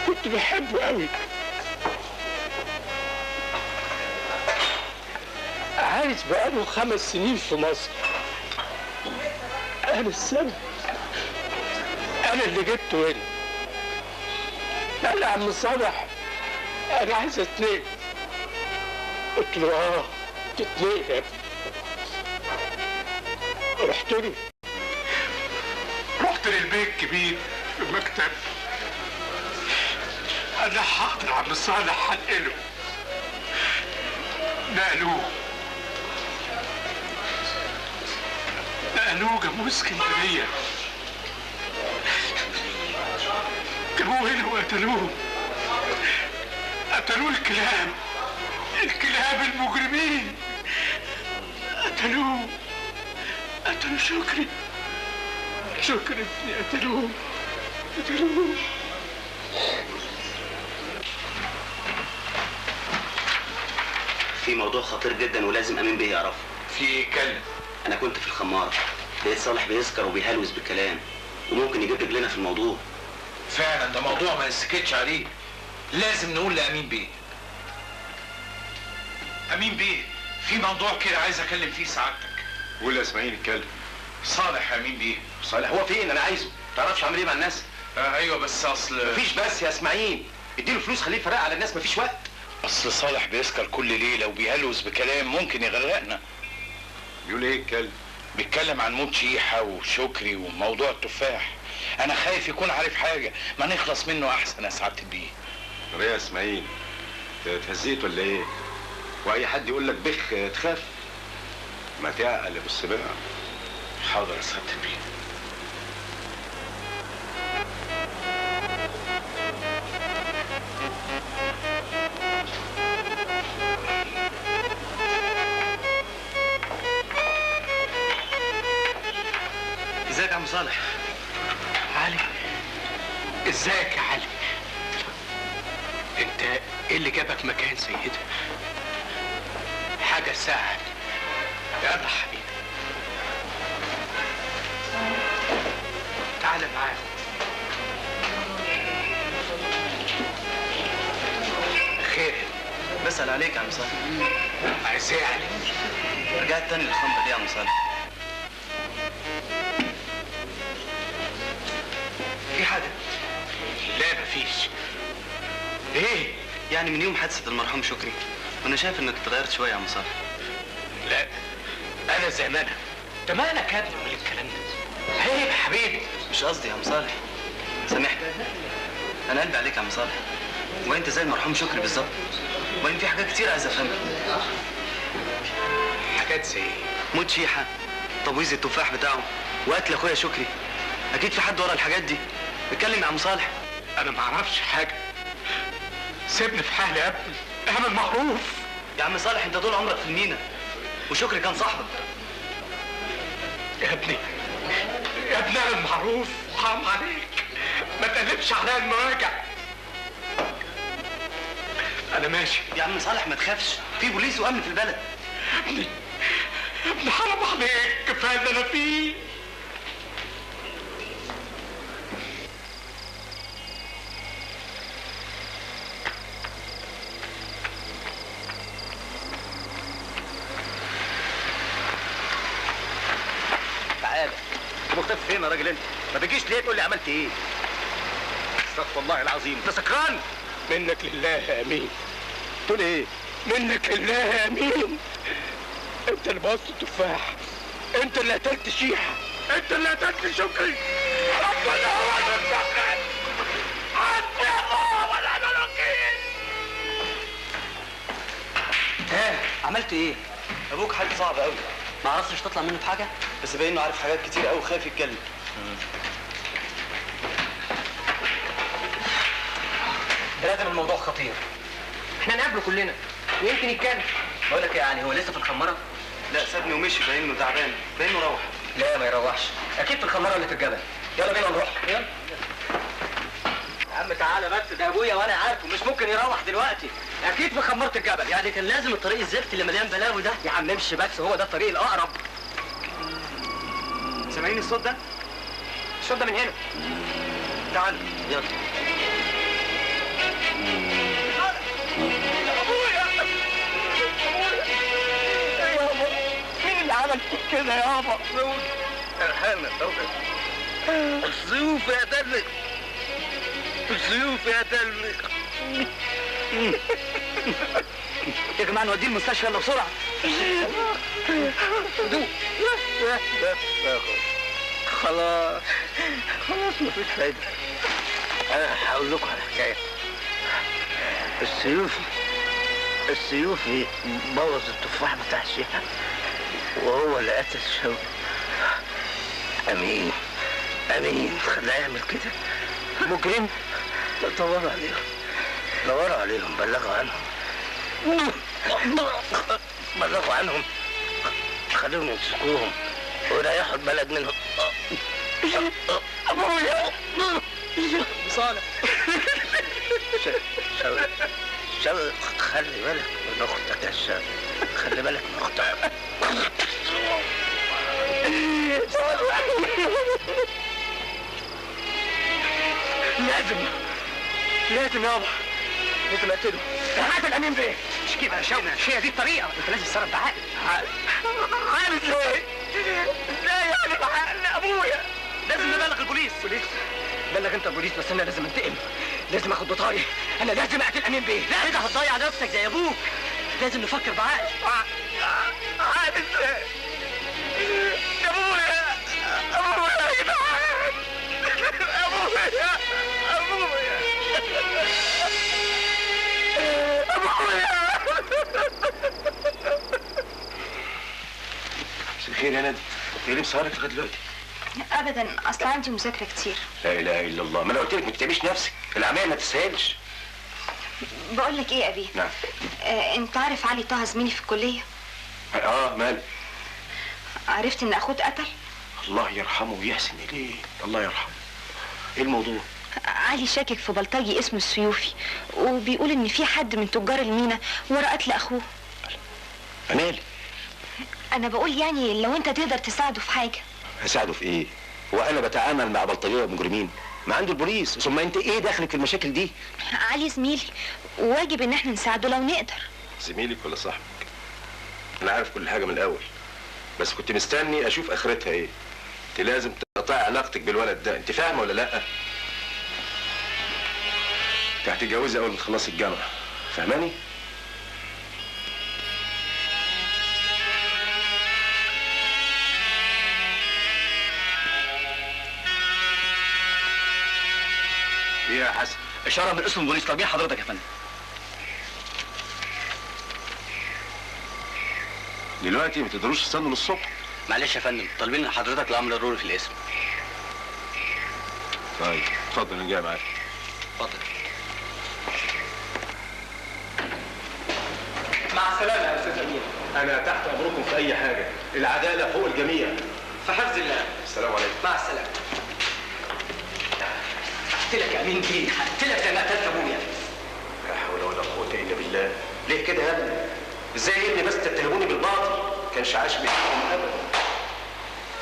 كنت بحبه قوي. عايش بقاله 5 سنين في مصر. انا السبب، انا اللي جبته هنا. قال لي يا عم صالح انا عايز اتنقل. قلت له اه تتنقل يا ابني. رحت له، رحت للبيت الكبير في المكتب. قال لي حاضر يا عم صالح هنقله. نقلوه، نقلوه جابوه اسكندرية، جابوه هنا وقتلوه. قتلوه الكلاب، الكلاب المجرمين قتلوه. قتلوا شكري، شكري ابني قتلوه، قتلوه. في موضوع خطير جدا ولازم امين بيه يعرفه. في ايه؟ اتكلم. انا كنت في الخماره، لقيت صالح بيسكر وبيهلوس بالكلام وممكن يجيب رجلنا في الموضوع. فعلا ده موضوع ما نسكتش عليه، لازم نقول لامين بيه. امين بيه، في موضوع كده عايز اكلم فيه سعادتك. قول يا اسماعيل اتكلم. صالح يا امين بيه. صالح هو فين؟ انا عايزه. تعرفش عامل ايه مع الناس؟ ايوه بس اصل مفيش. بس يا اسماعيل اديله فلوس خليه يفرق على الناس، مفيش وقت. اصل صالح بيسكر كل ليلة وبيهلوس بكلام ممكن يغرقنا. بيقول ايه الكلب؟ بيتكلم عن موت شيحه وشكري وموضوع التفاح. انا خايف يكون عارف حاجة، ما نخلص منه احسن يا سعادة البيه. طب ايه يا اسماعيل؟ انت اتهزيت ولا ايه؟ واي حد يقول لك بخ تخاف؟ ما تعقل يا ابو السباع. حاضر يا سعادة البيه. ازيك يا عم صالح؟ علي، ازيك يا علي؟ انت ايه اللي جابك مكان زي ده؟ حاجة ساعة. يلا حبيبي تعالى معايا. خير؟ بسأل عليك يا عم صالح. عايز ايه يا علي؟ رجعت تاني للخمرة دي يا عم صالح. في حاجة؟ لا مفيش. ايه؟ يعني من يوم حادثة المرحوم شكري وانا شايف انك اتغيرت شوية يا عم صالح. لا انا زي ما انا. انت مالك يا ابني ومال الكلام ده؟ عيب يا حبيبي. مش قصدي يا عم صالح، سامحني، انا قلبي عليك يا عم صالح. وانت زي المرحوم شكري بالظبط، وان في حاجات كتير عايز افهمها. حاجات زي ايه؟ موت شيحة، تبويظ التفاح بتاعه، وقتل اخويا شكري. اكيد في حد ورا الحاجات دي. اتكلم يا عم صالح. انا معرفش حاجة، سيبني في حالي يا ابني، اعمل معروف. يا عم صالح انت طول عمرك في المينا، وشكري كان صاحبك. يا ابني يا ابني اعمل معروف، حرام عليك، ما تقلبش عليا المراجع. انا ماشي. يا عم صالح ما تخافش، في بوليس وامن في البلد. يا ابني يا ابني حرام عليك، كفاية اللي انا فيه. مختفي فين يا راجل انت؟ ما بتجيش ليه تقول لي عملت ايه؟ استغفر الله العظيم، انت سكران؟ منك لله يا امين. تقول ايه؟ منك لله يا امين، انت اللي بوظت التفاح، انت اللي قتلت شيحه، انت اللي قتلت شكري. ربنا هو المنتقم، حسبي الله ونعم الوكيل. ها عملت ايه؟ ابوك حالته صعبة قوي، ما عرفتش تطلع منه بحاجة؟ بس باين انه عارف حاجات كتير قوي وخايف يتكلم. لازم الموضوع خطير، احنا نقابله كلنا ويمكن يتكلم. بقول لك يعني هو لسه في الخماره؟ لا سابني ومشي، باين انه تعبان، باين انه روح. لا ما يروحش، اكيد في الخماره اللي في الجبل. يلا بينا نروح. يلا يا عم تعالى بس، ده ابويا وانا عارفه مش ممكن يروح دلوقتي، اكيد في خمارة الجبل. يعني كان لازم الطريق الزفت اللي مليان بلاوي ده. يا عم امشي بس، هو ده الطريق الاقرب. سامعين الصوت ده؟ الصوت ده من هنا. تعالوا يلا. ابويا ابويا يابا، مين اللي عمل فيك كده يابا؟ ارحمنا توفيق، السيوف قتلني، السيوف قتلني. يا جماعة نوديه المستشفى يلا بسرعة. هدوء. خلاص خلاص مفيش فايدة. أنا هقول لكم على حكاية. السيوفي بوظ التفاح بتاع الشيخ، وهو اللي قتل شوقي. أمين خلاه يعمل كده. مجرم. دوروا عليهم، دوروا عليهم، بلغوا عنهم، بلغوا عنهم، خليهم يمسكوهم ويريحوا البلد منهم. أبويا صالح. شوقي خلي بالك من أختك يا شوقي، خلي بالك من أختك. لازم يابا، لازم اقتله. هقتل امين بيه. مش كده يا شوقي، مش هي دي الطريقة، انت لازم تتصرف بعقل. عقل ازاي؟ ازاي يعني بعقل ابويا؟ لازم نبلغ البوليس. بوليس؟ بلغ انت البوليس، بس انا لازم انتقم، لازم اخد بطاري، انا لازم اقتل امين بيه. لا انت هتضيع نفسك زي ابوك، لازم نفكر بعقل. عقل ازاي؟ ابويا ابويا يا جدعان، ابويا ابويا ابويا. مساء الخير يا نادي. انت ليه مسهرك لغاية دلوقتي؟ ابدا، اصل عندي مذاكرة كتير. لا اله الا الله، ما انا قلت لك ما تتعبيش نفسك، العملية ما تسهلش. بقول لك ايه يا ابي؟ نعم. انت عارف علي طه زميلي في الكلية؟ ماله؟ عرفت ان اخوه اتقتل؟ الله يرحمه ويحسن اليه، الله يرحمه. ايه الموضوع؟ علي شاكك في بلطجي اسمه السيوفي، وبيقول ان في حد من تجار المينا ورا قتل اخوه. مالي؟ انا بقول يعني لو انت تقدر تساعده في حاجة. هساعده في ايه؟ هو انا بتعامل مع بلطجيه ومجرمين؟ ما عنده البوليس. ثم انت ايه دخلك في المشاكل دي؟ علي زميلي، وواجب ان احنا نساعده لو نقدر. زميلك ولا صاحبك؟ انا عارف كل حاجة من الاول، بس كنت مستني اشوف اخرتها ايه. انت لازم تقطعي علاقتك بالولد ده، انت فاهمه ولا لا؟ انت هتتجوزي اول ما تخلصي الجامعة، فاهماني؟ ايه يا حسن؟ اشارة من اسم البوليس. طالبين حضرتك يا فندم. دلوقتي ما تقدروش تستنوا للصبح؟ معلش يا فندم، طالبين حضرتك الامر ضروري في الاسم. طيب اتفضل، انا جاي معاك. اتفضل. مع السلامة يا استاذ امين. انا تحت امركم في اي حاجة، العدالة فوق الجميع. في حفظ الله. السلام عليكم. مع السلامة. هقتلك يا امين بيه، هقتلك زي ما قتلت ابويا. لا حول ولا قوة الا بالله. ليه كده يا ابني؟ ازاي يا ابني بس تتهموني بالباطل؟ كانش عاش بيتكم ابدا.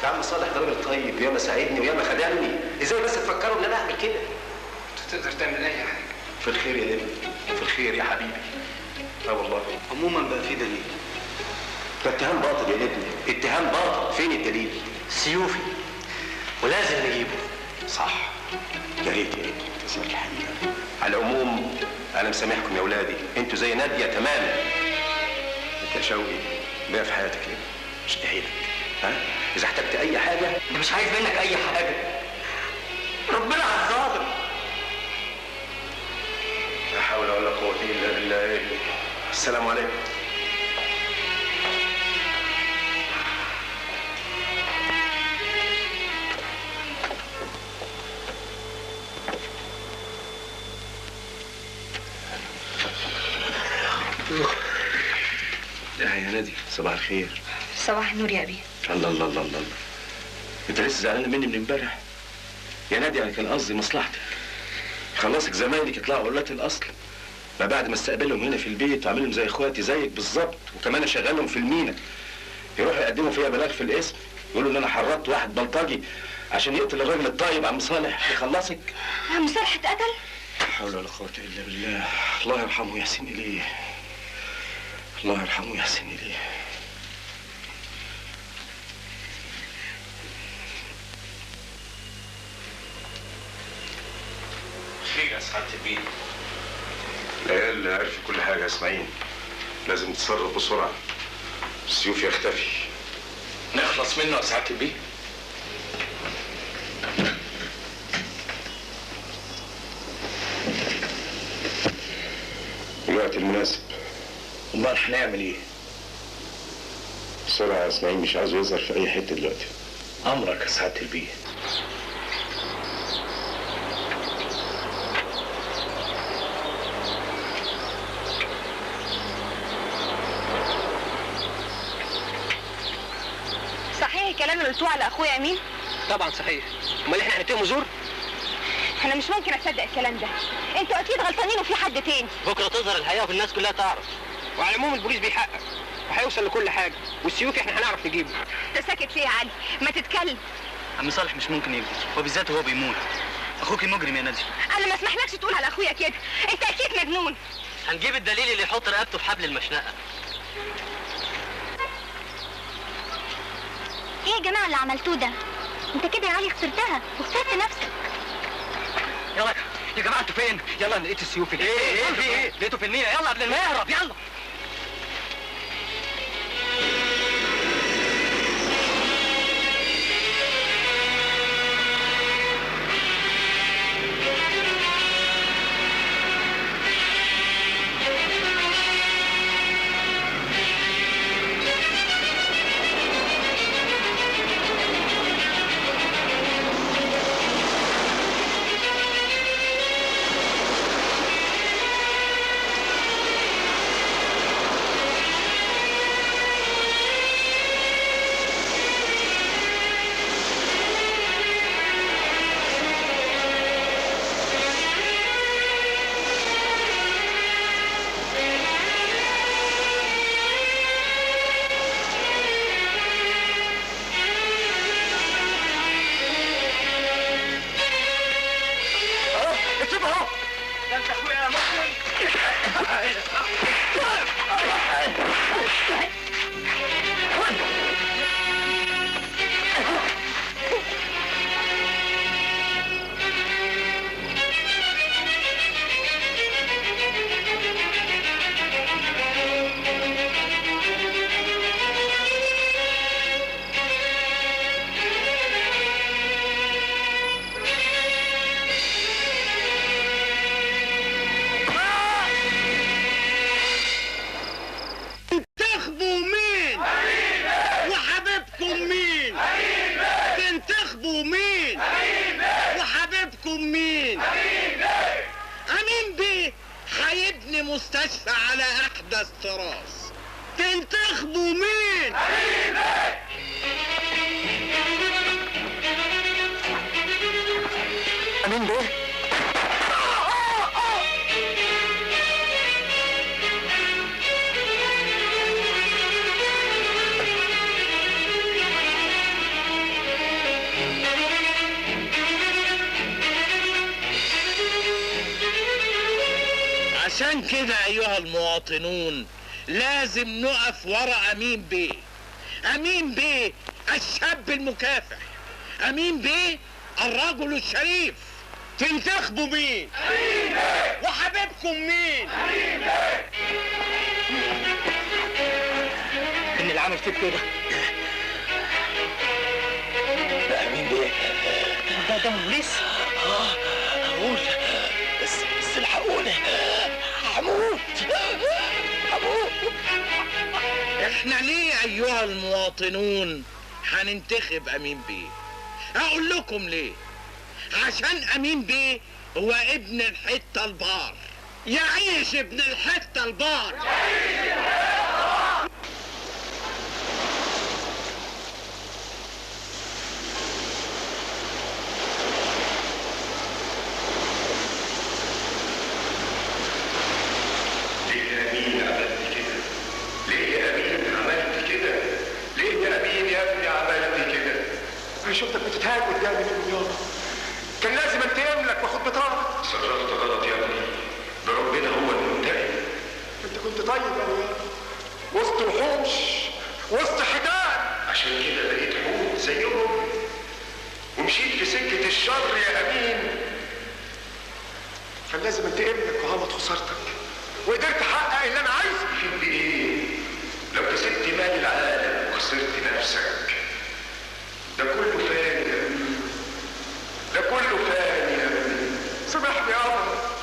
يا عم صالح ده راجل طيب، ياما ساعدني وياما خدمني، ازاي بس تفكروا ان انا اعمل كده؟ انت تقدر تعمل اي حاجة. في الخير يا ابني، في الخير يا حبيبي. اه والله. عموما بقى في دليل. ده اتهام باطل يا ابني، اتهام باطل، فين الدليل؟ سيوفي، ولازم نجيبه. صح، يا ريت يا ابني تسمع الحقيقة. على العموم انا مسامحكم يا اولادي، انتوا زي ناديه تماما. انت يا شوقي بقى في حياتك يا ابني، مش حيلك. ها؟ اذا احتجت اي حاجة. انا مش عايز منك اي حاجة، ربنا على الظالم. لا حول ولا قوة الا بالله. السلام عليكم. يا نادي صباح الخير. صباح النور يا ابي. الله الله الله الله، انت لسه زعلانة مني من امبارح يا نادي؟ انا كان قصدي مصلحتك، خلصك زمايلك يطلعوا قلات الاصل، ما بعد ما استقبلهم هنا في البيت وعاملهم زي اخواتي زيك بالظبط، وكمان اشغلهم في المينا، يروحوا يقدموا فيها بلاغ في القسم، يقولوا ان انا حرضت واحد بلطجي عشان يقتل الراجل الطيب عم صالح. يخلصك عم صالح اتقتل؟ لا حول ولا قوة الا بالله. الله يرحمه ويحسن اليه، الله يرحمه ويحسن اليه. سعادة البيه. العيال عرفوا كل حاجة يا اسماعيل، لازم نتصرف بسرعة. السيوف يختفي. نخلص منه يا سعادة البيه. الوقت المناسب. امال هنعمل ايه؟ بسرعة يا اسماعيل، مش عاوزه يظهر في أي حتة دلوقتي. أمرك يا سعادة البيه. صحيح الكلام اللي قلتوه على اخويا امين؟ طبعا صحيح، امال احنا هنتهمه زور؟ انا مش ممكن اصدق الكلام ده، انتوا اكيد غلطانين وفي حد تاني. بكره تظهر الحقيقة والناس كلها تعرف، وعلى العموم البوليس بيحقق وهيوصل لكل حاجة، والسيوف احنا هنعرف نجيبه. انت ساكت ليه يا علي؟ ما تتكلم. عم صالح مش ممكن يكذب، وبالذات وهو بيموت. اخوك مجرم يا ناديه. انا ما اسمحلكش تقول على اخويا كده، انت اكيد مجنون. هنجيب الدليل اللي يحط رقبته في حبل المشنقه. ايه يا جماعة اللي عملتوه ده؟ انت كده يا علي خسرتها وخسرت نفسك. يلا يا جماعة انتوا فين؟ يلا انا لقيت السيوف. ايه ايه في ايه؟ لقيته في المينا، يلا قبل ما يهرب يلا. مستشفى على احدث طراز. تنتخبوا مين؟ امين بيه؟ عشان كده ايها المواطنون لازم نقف ورا امين بيه. امين بيه الشاب المكافح، امين بيه الرجل الشريف. تنتخبوا مين؟ امين بيه. وحبيبكم مين؟ امين بيه. ان اللي عمل فيك كده ده امين بيه. ده البوليس؟ اقول بس الحقوني، هموت هموت. احنا ليه ايها المواطنون هننتخب امين بيه؟ اقول لكم ليه. عشان امين بيه هو ابن الحتة البار. يعيش ابن الحتة البار. يعيش ابن الحتة البار. شفتك بتتهاج قدامي من يابا، كان لازم انتقم لك واخد بطاقتك. صرفت غلط يا ابني، ده ربنا هو المنتقم. انت كنت طيب قوي يابا، لازم انتقم لك وأعوض خسارتك، وقدرت احقق اللي انا عايزه. في ايه؟ لو كسبت مال العالم وخسرت نفسك، ده كله فاني يا ابني، ده كله فاني يا ابني. سامحني يابا،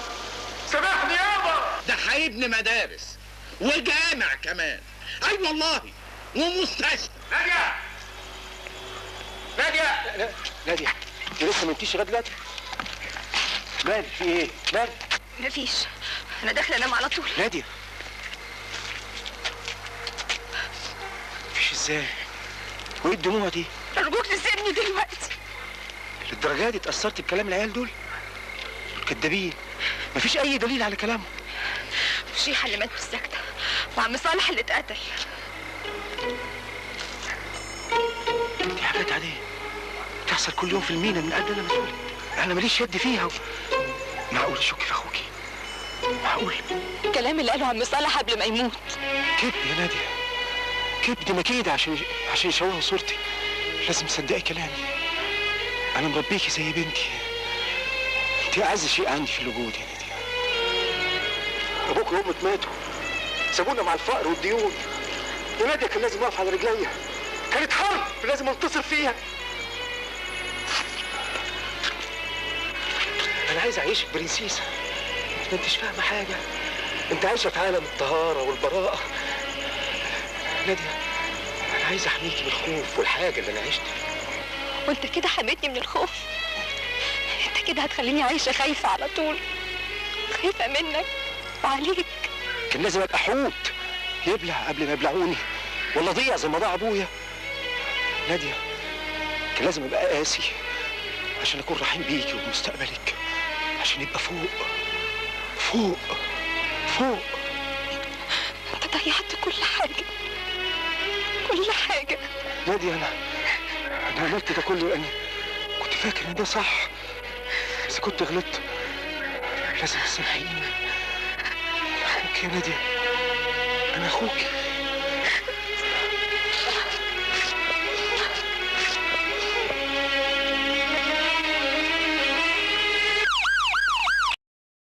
سامحني يابا. ده هيبني مدارس وجامع كمان، اي والله، ومستشفى. نادية، نادية، نادية، انت لسه ما نمتيش لغاية دلوقتي؟ مالك في ايه؟ مالك؟ مفيش، انا داخله انام على طول. نادية، مفيش ازاي؟ وايه الدموع دي؟ ارجوك تسيبني دلوقتي. للدرجة دي اتأثرت بكلام العيال دول؟ كدابين، مفيش أي دليل على كلامهم. شيحة اللي مات بالسكتة، وعم صالح اللي اتقتل. دي حاجات عادية بتحصل كل يوم في المينا من قبل أنا ما اتولد، أنا ماليش يد فيها. معقول أشك في أخوكي؟ معقول؟ الكلام اللي قاله عم صالح قبل ما يموت كذب يا نادية، كذب مكيدة عشان يشوهوا صورتي. لازم تصدقي كلامي، أنا مربيكي زي بنتي، أنت أعز شيء عندي في الوجود يا نادية. أبوك وأمك ماتوا، سابونا مع الفقر والديون. يا نادية كان لازم أقف على رجليا، كانت حرب لازم أنتصر فيها. أنا عايز أعيشك برنسيسة، ما أنتش فاهمة حاجة، أنت عايشة في عالم الطهارة والبراءة. نادية، أنا عايز أحميكي من الخوف والحاجة اللي أنا عشت فيها. وأنت كده حميتني من الخوف؟ أنت كده هتخليني عايشة خايفة على طول، خايفة منك وعليك. كان لازم أبقى حوت يبلع قبل ما يبلعوني، ولا أضيع زي ما ضاع أبويا. نادية، كان لازم أبقى قاسي عشان أكون رحيم بيكي وبمستقبلك، عشان يبقى فوق فوق فوق. أنت ضيعت كل حاجة، كل حاجة. نادية، أنا عملت ده كله لأني كنت فاكر إن ده صح، بس كنت غلطت. لازم تسامحيني، أنا أخوك يا نادية، أنا أخوك.